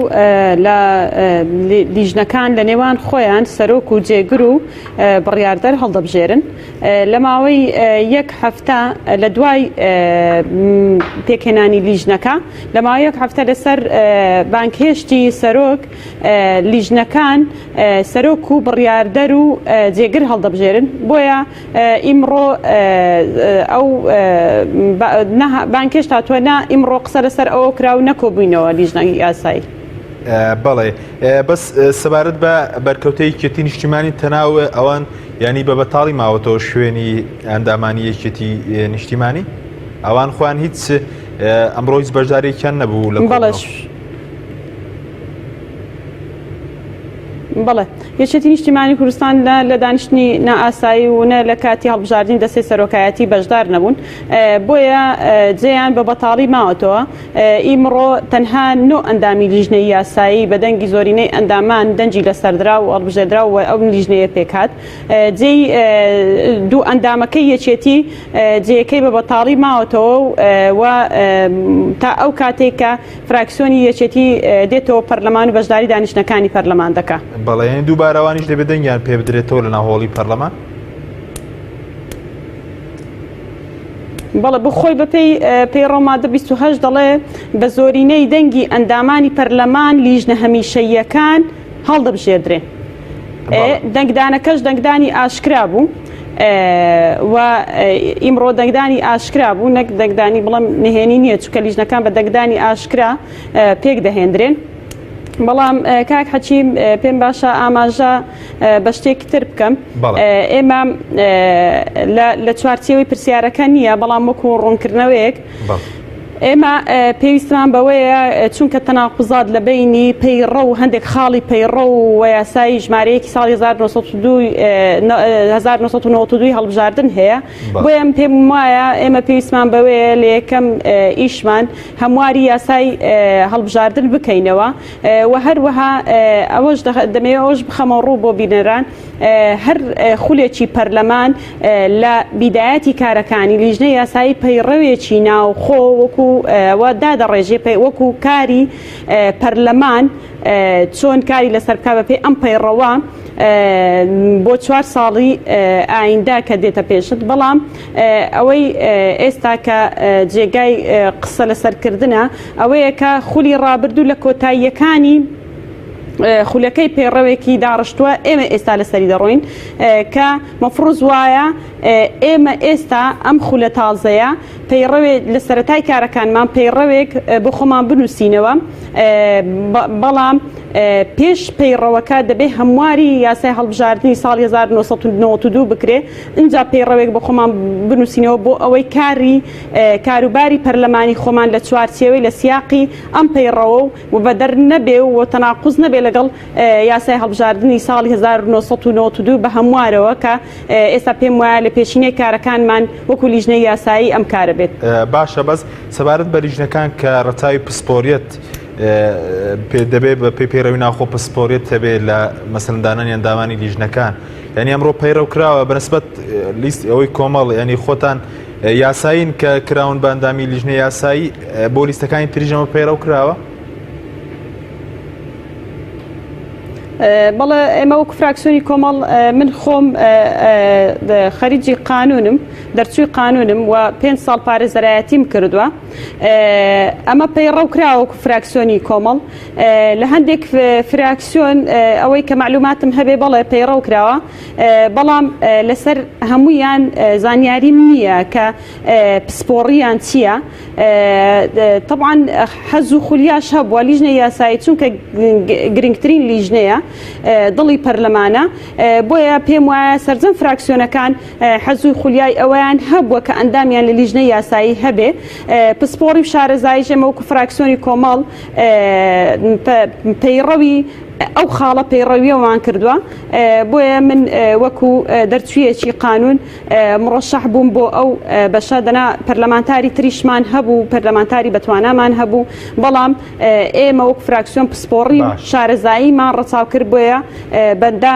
لە لیژنەکان لە نێوان خۆیان سەرۆک و جێگر و بڕیاردەر هەڵدەبژێرن لە ماوەی یەک هەفتە لە دوای پێکهێنانی لیژنەکە لە ماوەی یەک هەفتە لەسەر بانگهێشتی سەرۆک لیژنەکان سەرۆک و بڕیاردەر و جێگر هەڵدەبژێرن بۆیە ئیمڕۆ ئەو بانکێشت هاتووە نا ئیمڕۆ قسە لەسەر ئەوە کرا و نەکۆبووینەوە لیژنەی یاسایی. بەڵێ بەس سەبارەت بە بەرکەوتەی یەکێتی نیشتیمانی تەناو ئەوان ینی بە بەتاڵی ماوەتەوە شوێنی ئەندامانی یەکێتی نیشتیمانی ئەوان خۆیان هیچ ئەمڕۆ هیچ بەشدارێکیان نەبوو لە بەڵێش. بەڵێ یەکێتی نیشتیمانی کوردستان نە لە دانیشتنی نائاسایی و نە لە کاتی هەڵبژاردنی دەستەی سەرۆکایەتی بەشدار نەبوون بۆیە جێیان بە بەتاڵی ماوەتەوە ئیمڕۆ تەنها نۆ ئەندامی لیژنەی یاسایی بە دەنگی زۆرینەی ئەندامان دەنگی لەسەردرا و هەڵبژێردرا و ئەو لیژنەیە پێکهات جێی دوو ئەندامەکەی یەکێتی جێیەکەی بە بەتاڵی ماوەتەوە و تا ئەو کاتێک کە فراکسیۆنی یەکێتی دێتەوە پەرلەمان و بەشداری دانیشتنەکانی پەرلەمان دەکا. بەڵێ یانی دووبارە ئەوانیش دەبێت دەنگیان پێ بدرێتەوە لەناو هۆڵی پەرلەمان؟ بەڵێ بۆ خۆی بەپێی پەیڕەو مادە 28 دەڵێ بە زۆرینەی دەنگی ئەندامانی پەرلەمان لیژنە هەمیشەییەکان هەڵدەبژێردرێن. دەنگدانەکەش دەنگدانی ئاشکرا بوو و ئیمڕۆ دەنگدانی ئاشکرا بوو نەک دەنگدانی بڵم نهێنی نییە چونکە لیژنەکان بە دەنگدانی ئاشکرا پێک دەهێندرێن. بەڵام کاک حەکیم پێم باشە ئاماژە بە شتێکی تر بکەم ئێمە لە چوارچێوەی پرسیارەکە نییە بەڵام وەکو ڕوونکردنەوەیەک ئێمە پێویستمان بەوەیە چونکە تەناقوزات لە بەینی پەیڕەو و هەندێک خاڵی پەیڕەو و یاسای ژمارەیەکی ساڵی 1992 هەڵبژاردن هەیە بۆیە من پێم وایە ئێمە پێویستمان بەوەیە لە یەکەم ئیشمان هەمواری یاسای هەڵبژاردن بکەینەوە و هەروەها ئەوەش دەمەوێت ئەوەش بخەمە ڕوو بۆ بینەران هەر خولێکی پەرلەمان لە بیدایەتی کارەکانی لیژنەی یاسایی پەیڕەوێکی ناوخۆ وەکو و دادەڕێژێ وەکو کاری پەرلەمان چۆن کاری لەسەر بکا بەپێی ئەم پەیڕەوە بۆ چوار ساڵی ئایندە کە دێتە پێشت بەڵام ئەوەی ئێستا کە جێگای قسە لەسەرکردنە ئەوەیە کە خولی ڕابردوو لە کۆتاییەکانی خولەکەی پەیڕەوێکی داڕشتووە ئێمە ئێستا لەسەری دەڕۆین کە مەفروز وایە ئێمە ئێستا ئەم خولە تازەیە پەیڕەوێ لە سەرەتای کارەکانمان پەیڕەوێک بۆ خۆمان بنووسینەوە بەڵام. پێش پەیڕەوەکە دەبێ هەمواری یاسای هەڵبژاردنی ساڵی 1992 بکرێ ئینجا پەیڕەوێک بۆ خۆمان بنووسینەوە بۆ ئەوەی کاری کاروباری پەرلەمانی خۆمان لە چوارچێوەی لە سیاقی ئەم پەیڕەوە و بەدەر نەبێ و تەناقوز نەبێ لەگەڵ یاسای هەڵبژاردنی ساڵی 1992 بە هەموارەوە کە ئێستا پێم وایە لە پێشینەی کارەکانمان وەکو لیژنەی یاسایی ئەم کارە بێت. باشە بەس سەبارەت بە لیژنەکان کە ڕەچاوی پسپۆریەت دەبێ بە پێی پەیڕەوی ناوخۆ پسپۆریەت هەبێ لە مەسەلەن دانانی ئەندامانی لیژنەکان یعنی ئەمڕۆ پەیڕەو کراوە بەنسبەت لیست ئەوەی کۆمەڵ ینی خۆتان یاسایین کە کراون بە ئەندامی لیژنە یاسایی بۆ لیستەکانی تریژەمە پەیڕەو کراوە؟ بەڵێ ئێمە وەکو فراکسیۆنی کۆمەڵ من خۆم خەریجی قانونم دەرچووی قانونم و پێ ساڵ پارێزەرایەتیم کردووە ئەمە پەیڕەو کراوە وەکو فراکسیۆنی کۆمەڵ لە هەندێک فراکسیۆن ئەوەی کە معلوماتم هەبێ بەڵێ پەیڕەو کراوە بەڵام لەسەر هەمویان زانیاریم نییە کە پسپۆڕیان چییە تەبعەن حەز و خولیاش هەبووە لیژنەی یاسایی چونکە گرنگترین لیژنەیە دڵی پەرلەمانە بۆیە پێم وایە سەرجەم فراکسیۆنەکان حەز و خولیای ئەوەیان هەبووە کە ئەندامیان لە لیژنەی یاسایی هەبێ پسپۆڕی و شارەزاییش ئێمە وەکو فراکسیۆنی کۆمەڵ پەیڕەوی ئەو خاڵە پەیڕەویەوان کردووە بۆیە من وەکو دەرچوویەکی قانون مڕەشەح بووم بۆ ئەو بەشە دەنا پەرلەمانتاری تریشمان هەبوو پەرلەمانتاری بەتوانامان هەبوو بەڵام ئێمە وەک فراکسیۆن پسپۆڕی و شارەزاییمان ڕەچاو کرد بۆیە بەندە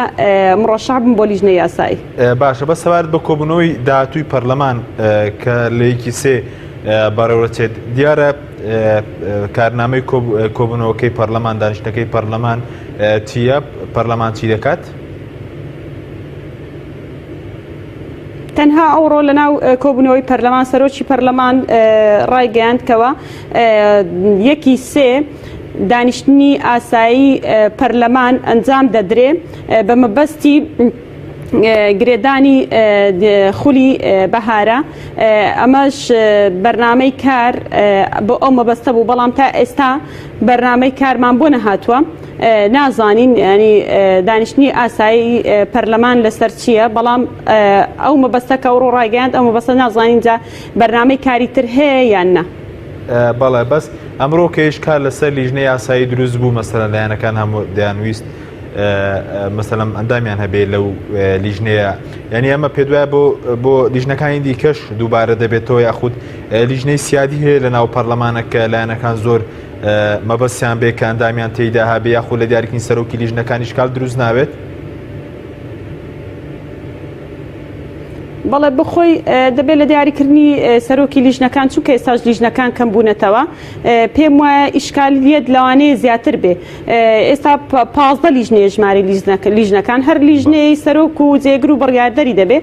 مڕەشەح بووم بۆ لیژنەی یاسایی. باشە بەس سەبارەت بە کۆبوونەوەی داهاتووی پەرلەمان کە لە یەکی سێ بەڕێوەچێت دیارە کارنامەی کۆبوونەوەکەی پەرلەمان دانیشتنەکەی پەرلەمان چییە پەرلەمان چی دەکات؟ تەنها ئەوڕۆ لەناو کۆبوونەوەی پەرلەمان سەرۆکی پەرلەمان ڕایگەیاند کەوە یەکی سێ دانیشتنی ئاسایی پەرلەمان ئەنجام دەدرێ بە مەبەستی گرێدانی خولی بەهارە ئەمەش بەرنامەی کار بۆ ئەو مەبەستە بوو بەڵام تا ئێستا بەرنامەی کارمان بۆ نەهاتووە نازانین ینی دانیشتنی ئاسایی پەرلەمان لەسەر چییە بەڵام ئەو مەبەستە کە ئەوڕۆ ڕایگەیاند ئەو مەبەستە نازانین جا بەرنامەی کاری تر هەیە یان نا. بەڵێ بەس ئەمڕۆ کەیش کار لەسەر لیژنەی یاسایی دروست بوو مەسەلەن لایەنەکان هەموو دەیانویست مەسەلەن ئەندامیان هەبێ لەو لیژنەیە یعنی ئەمە پێدوایە بۆ بۆ لیژنەکانی دیکەش دووبارە دەبێتەوە یاخود لیژنەی سیادی هەیە لە ناو پەرلەمانە کە لایەنەکان زۆر مەبەستیان بێ کە ئەندامیان تێیدا هەبێ یاخود لە دیاریکردنی سەرۆکی لیژنەکان ئیشکال دروست نابێت؟ بەڵێ بخۆی دەبێت لە دیاریکردنی سەرۆکی لیژنەکان چونکە ئێستاش لیژنەکان کەم بوونەتەوە پێم وایە ئیشکالیت لەوانەیە زیاتر بێ ئێستا 15 لیژنەیە ژمارەی لیژنەکان هەر لیژنەی سەرۆک و جێگر و بڕیاردەری دەبێ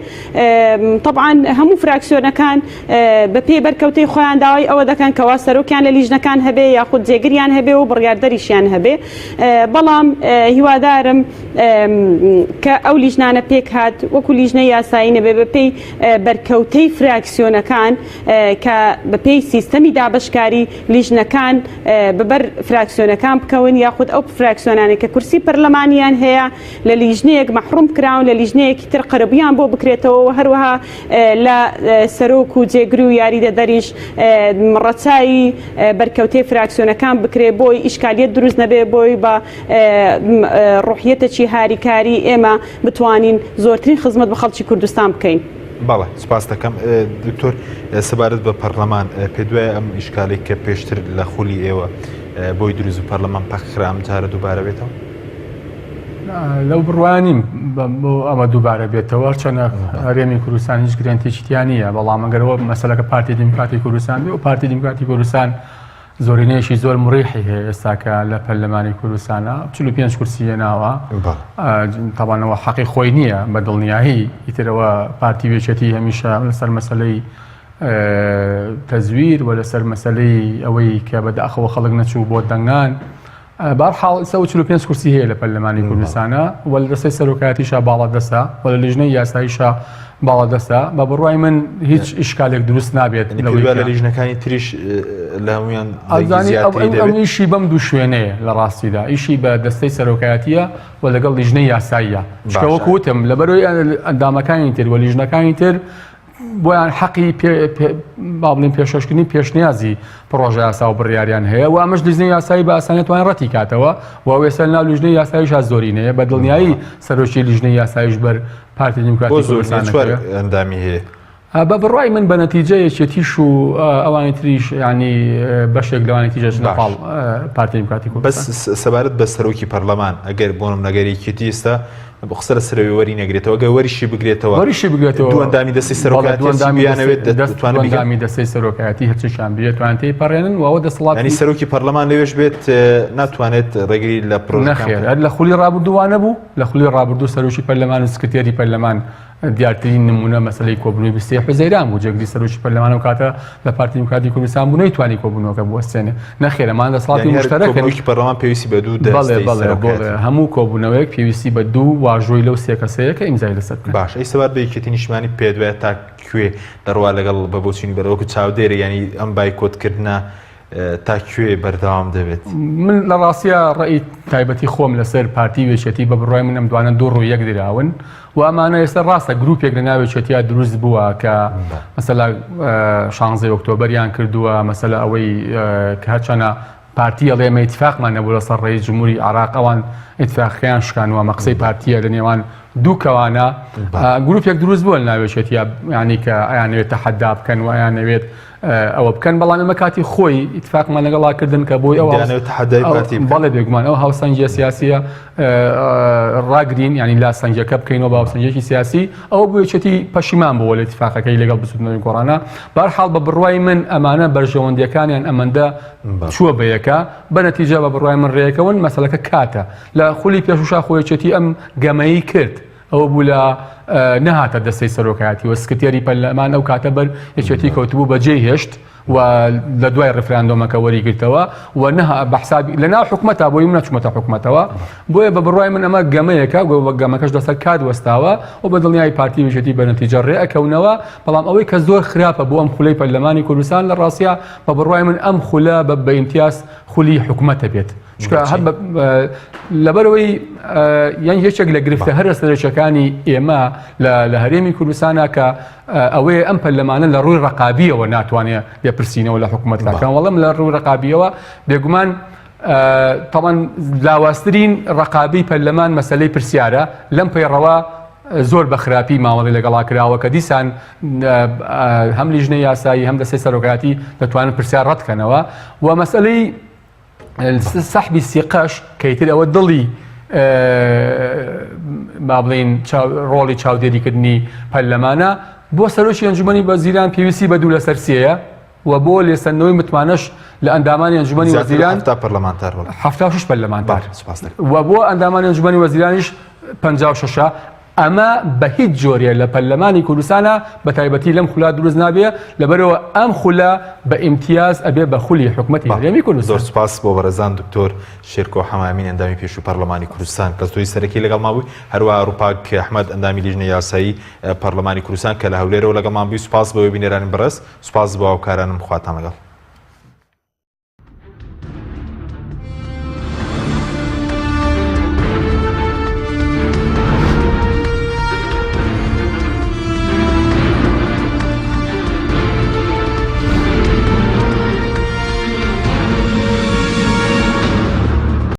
تەبعەن هەموو فراکسیۆنەکان بە پێی بەرکەوتەی خۆیان داوای ئەوە دەکەن کەوا سەرۆکیان لە لیژنەکان هەبێ یاخود جێگریان هەبێ و بڕیاردەریشیان هەبێ بەڵام هیوادارم کە ئەو لیژنانە پێک هات وەکو لیژنەی یاسایی نەبێ بە پێی بەرکەوتەی فراکسیۆنەکان کە بە پێی سیستەمی دابەشکاری لیژنەکان بەبەر فراکسیۆنەکان بکەون یاخود ئەو فراکسیۆنانەی کە کورسی پەرلەمانیان هەیە لە لیژنەیەک مەحروم کراون لە لیژنەیەکی تر قەرەبوویان بۆ بکرێتەوە و هەروەها لە سەرۆک و جێگر و یاریدەدەریش ڕەچاوی بەرکەوتەی فراکسیۆنەکان بکرێ بۆی ئیشکالیەت دروست نەبێ بۆی بە ڕوحیەتەکی هاریکاری ئێمە بتوانین زۆرترین خزمەت بە خەڵکی کوردستان بکەین. بەڵێ سپاس دەکەم دکتۆر سەبارەت بە پەرلەمان پێدوای ئەم ئیشکالێک کە پێشتر لە خولی ئێوە بۆی دروست و پەرلەمان پەکخرا ئەم جارە دووبارە بێتەوە؟ لەو بڕوایە نیم بۆ ئەمە دووبارە بێتەوە هەرچەنە هەرێمی کوردستان هیچ گرنتێکی تیا نییە بەڵام ئەگەرەوە مەسەلەکە پارتی دیموکراتی کوردستان بێ و پارتی دیموکراتی کوردستان زۆرینەیەکی زۆر مڕیحی هەیە ئێستاکە لە پەرلەمانی کوردستانە 45 کورسی هێناوە تاوانەوە حەقی خۆی نییە بە دڵنیایی ئیترەوە پارتی وێچێتی هەمیشە لەسەر مەسلەی تەزویر و لەسەر مەسلەی ئەوەی کە بەداخەوە خەڵک نەچوو بۆ دەنگان. بەهەرحاڵ 145 کورسی هەیە لە پەرلەمانی کوردستانە و لە دەستەی سەرۆکایەتیشا باڵادەستە و لە لیژنەی یاساییشا باڵادەستە. بە بڕوای من هیچ ئیشکالێک دروست نابێت لەوەی لە لیژنەکانی تریش لە هەموویان ئەزانی ئەم ئیشی بەم دوو شوێنەیە لە ڕاستیدا ئیشی بە دەستەی سەرۆکایەتیە و لەگەڵ لیژنەی یاساییە چونکە وەکو وتم لەبەرەوەی ئەندامەکانی تر و لیژنەکانی تر بۆیان حەقی با بڵێین پێشکەشکردنی پێشنیازی پڕۆژە یاسا و بڕیاریان هەیە و ئەمەش لیژنەی یاسایی بە ئاسانی توانێت ڕەتی کاتەوە و ئەو ئێستا لەناو لیژنەی یاساییشا زۆرینەیە بە دڵنیایی سەرۆکی لیژنەی یاساییش بەر پارتی دیموکراتی بۆ زۆرینە کوردستان چوار نەکەوێ. ئەندامی هەیە. بە بڕوای من بە نەتیجە یەکێتیش و ئەوانی تریش یانی بەشێک لەوانی تریش ئەچنە باش. پاڵ پارتی دیموکراتی بەس کوردستان. سەبارەت بە سەرۆکی پەرلەمان ئەگەر بۆ نمونە گەر یەکێتی ئێستا قسە لەسەر ئەوەی وەری نەگرێتەوە ئەگەر وەریشی بگرێتەوە وەریشی بگرێتەوە دوو ئەندامی دەستەی بەڵێ سەرۆکایەتی دوو ئەندامی بیانەوێت دەستەی دەست دەتوانن دوو بیکەن ئەندامی دەستەی سەرۆکایەتی هەرچێکیان بێت توانن تێی پەڕێنن و ئەوە یانی دەسەڵاتی سەرۆکی پەرلەمان لەوێش بێت ناتوانێت ڕێگری لە پرۆژەکان نەخێر بکات هەر لە خولی ڕابردوو وا نەبوو لە خولی ڕابردوو سەرۆکی پەرلەمان و سکرتێری پەرلەمان دیارترین نموونە مەسەلەی کۆبوونەوەی 23 حوزەیران بوو، جێگری سەرۆکی پەرلەمان ئەو کاتە لە پارتی دیموکراتی کوردستان بوو نەیتوانی کۆبوونەوەکە بوەستێنێ. نەخێر ئەمان دەسەڵاتی یانی هەر موشتەرەکن. کۆبوونەوەیەکی پەرلەمان پێویستی بە دوو بەڵێ دەستەی بەڵێ سەرۆکایەتی. بەڵێ هەموو کۆبوونەوەیەک پێویستی بە دوو واژۆی لەو سێ کەسەیە کە ئیمزای لەسەر بکەن. باش ئەی سەبارەت بە یەکێتی نیشتمانی پێت وایە تا کوێ دەڕوا لەگەڵ بە بۆچوونی بەرە وەکو چاودێرێک یانی ئەم بایکۆتکردنە تا کوێ بەردەوام دەبێت؟ من لە ڕاستیا ڕەئی تایبەتی خۆم لەسەر پارتی و یەکێتی بە بڕوای من ئەم دوانە دوو ڕووی یەک دراون و ئەمانە ئێستا ڕاستە گروپێک لە ناو یەکێتیا دروست بووە کە مەسەلا شانزەی ئۆکتۆبەریان کردووە مەسەلە ئەوەی کە هەرچەنە پارتی ئەڵێ ئێمە ئیتفاقمان نەبوو لەسەر ڕەئیس جمهوری عێراق ئەوان ئیتفاقەکەیان شکانوە ئەمە قسەی پارتیە لە نێوان دوو کەوانە گروپێک دروست بووە لە ناو یەکێتیا یانی کە ئەیانەوێت تەحەدا بکەن و ئەیانەوێت ئەوە بکەن بەڵام ئێمە کاتی خۆی ئیتفاقمان لەگەڵا کردن کە بۆی ئەو بەڵێ بێگومان ئەو هاوسەنگیە سیاسیە ڕاگرین ینی لا سەنگەکە بکەینەوە بە هاوسەنگێکی سیاسی ئەو بۆ یەکێتی پەشیمان بووە لە ئیتفاقەکەی لەگەڵ بزوتنەوەی گۆڕانە بەرحاڵ بە بڕوای من ئەمانە بەرژەوەندیەکانیان ئەمەندە چووە بە یەکە بە نەتیجە بە بڕوای من ڕێکەون مەسەلەکە کاتە لە خولی پێشوشا خۆیەکێتی ئەم گەمەی کرد ئەوە بوو لە نەهاتە دەستەی سەرۆکایەتی و سکرتێری پەرلەمان ئەو کاتە بەر یەکێتی کەوتبوو بەجێی هێشت و لە دوای ڕیفراندۆمەکە وەریگرتەوە و نەها بە حسابی لە ناو حکومەتا بۆی من نەچوومەتە حکومەتەوە بۆیە بە بڕوای من ئەمە گەمەیەکە و گەمەکەش لەسەر کات وەستاوە و بە دڵنیایی پارتی و یەکێتی بە نەتیجە ڕێ ئەکەونەوە بەڵام ئەوەی کە زۆر خراپە بۆ ئەم خولەی پەرلەمانی کوردستان لە ڕاستیا بە بڕوای من ئەم خولە بە بە ئیمتیاز خولی حکومەتە بێت چونکە هەر لەبەرەوەی یان یەکێک لە گرفتە هەرە سەرەکیەکانی ئێمە لە هەرێمی کوردستانە کە ئەوەیە ئەم پەرلەمانە لە ڕووی ڕقابیەوە ناتوانێت لێپرسینەوە لە حکوومەت کاکان وەڵم لە ڕووی ڕقابیەوە بێگومان تاوان لاوازترین ڕقابی پەرلەمان مەسلەی پرسیارە لەم پەیڕەوە زۆر بە خراپی مامەڵی لەگەڵا کراوە کە دیسان هەم لیژنەی یاسایی هەم دەستەی سەرۆکایەتی دەتوانن پرسیار ڕەتکەنەوە و مەسلەی سەحبی سیقەش کە ئیتر ئەوە دڵی با بڵین ڕۆڵی چاودێریکردنی پەرلەمانە بۆ سەرۆکی ئەنجومەنی وەزیران پێویستی بە دوو لەسەر سێیە و بۆ لێسەندنەوەی متمانەش لە ئەندامانی ئەنجومەنی وەزیران پەرلەمانتار 76 پەرلەمانتار و بۆ ئەندامانی ئەنجومەنی وەزیرانیش 56 ئەمە بە هیچ جۆرێ لە پەرلەمانی کوردستانا بە تایبەتی لەم خولە دروست نابێ، لەبەرئەوە ئەم خولە بە ئیمتیاز ئەبێ بە خولی حکومەتی هەرێمی کوردستان. زۆر سوپاس بۆ بەڕێزان دکتۆر شێرکۆ حەمەئەمین ئەندامی پێشووی پەرلەمانی کوردستان کە زۆی سەرەکی لەگەڵمان بووی، هەروەها ڕووپاک ئەحمەد ئەندامی لیژنەی یاسایی پەرلەمانی کوردستان کە لە هەولێرەوە لەگەڵمان بووی، سوپاس بۆ بینەرانی بەڕێز، سوپاس بۆ هاوکارانم خواتان لەگەڵ.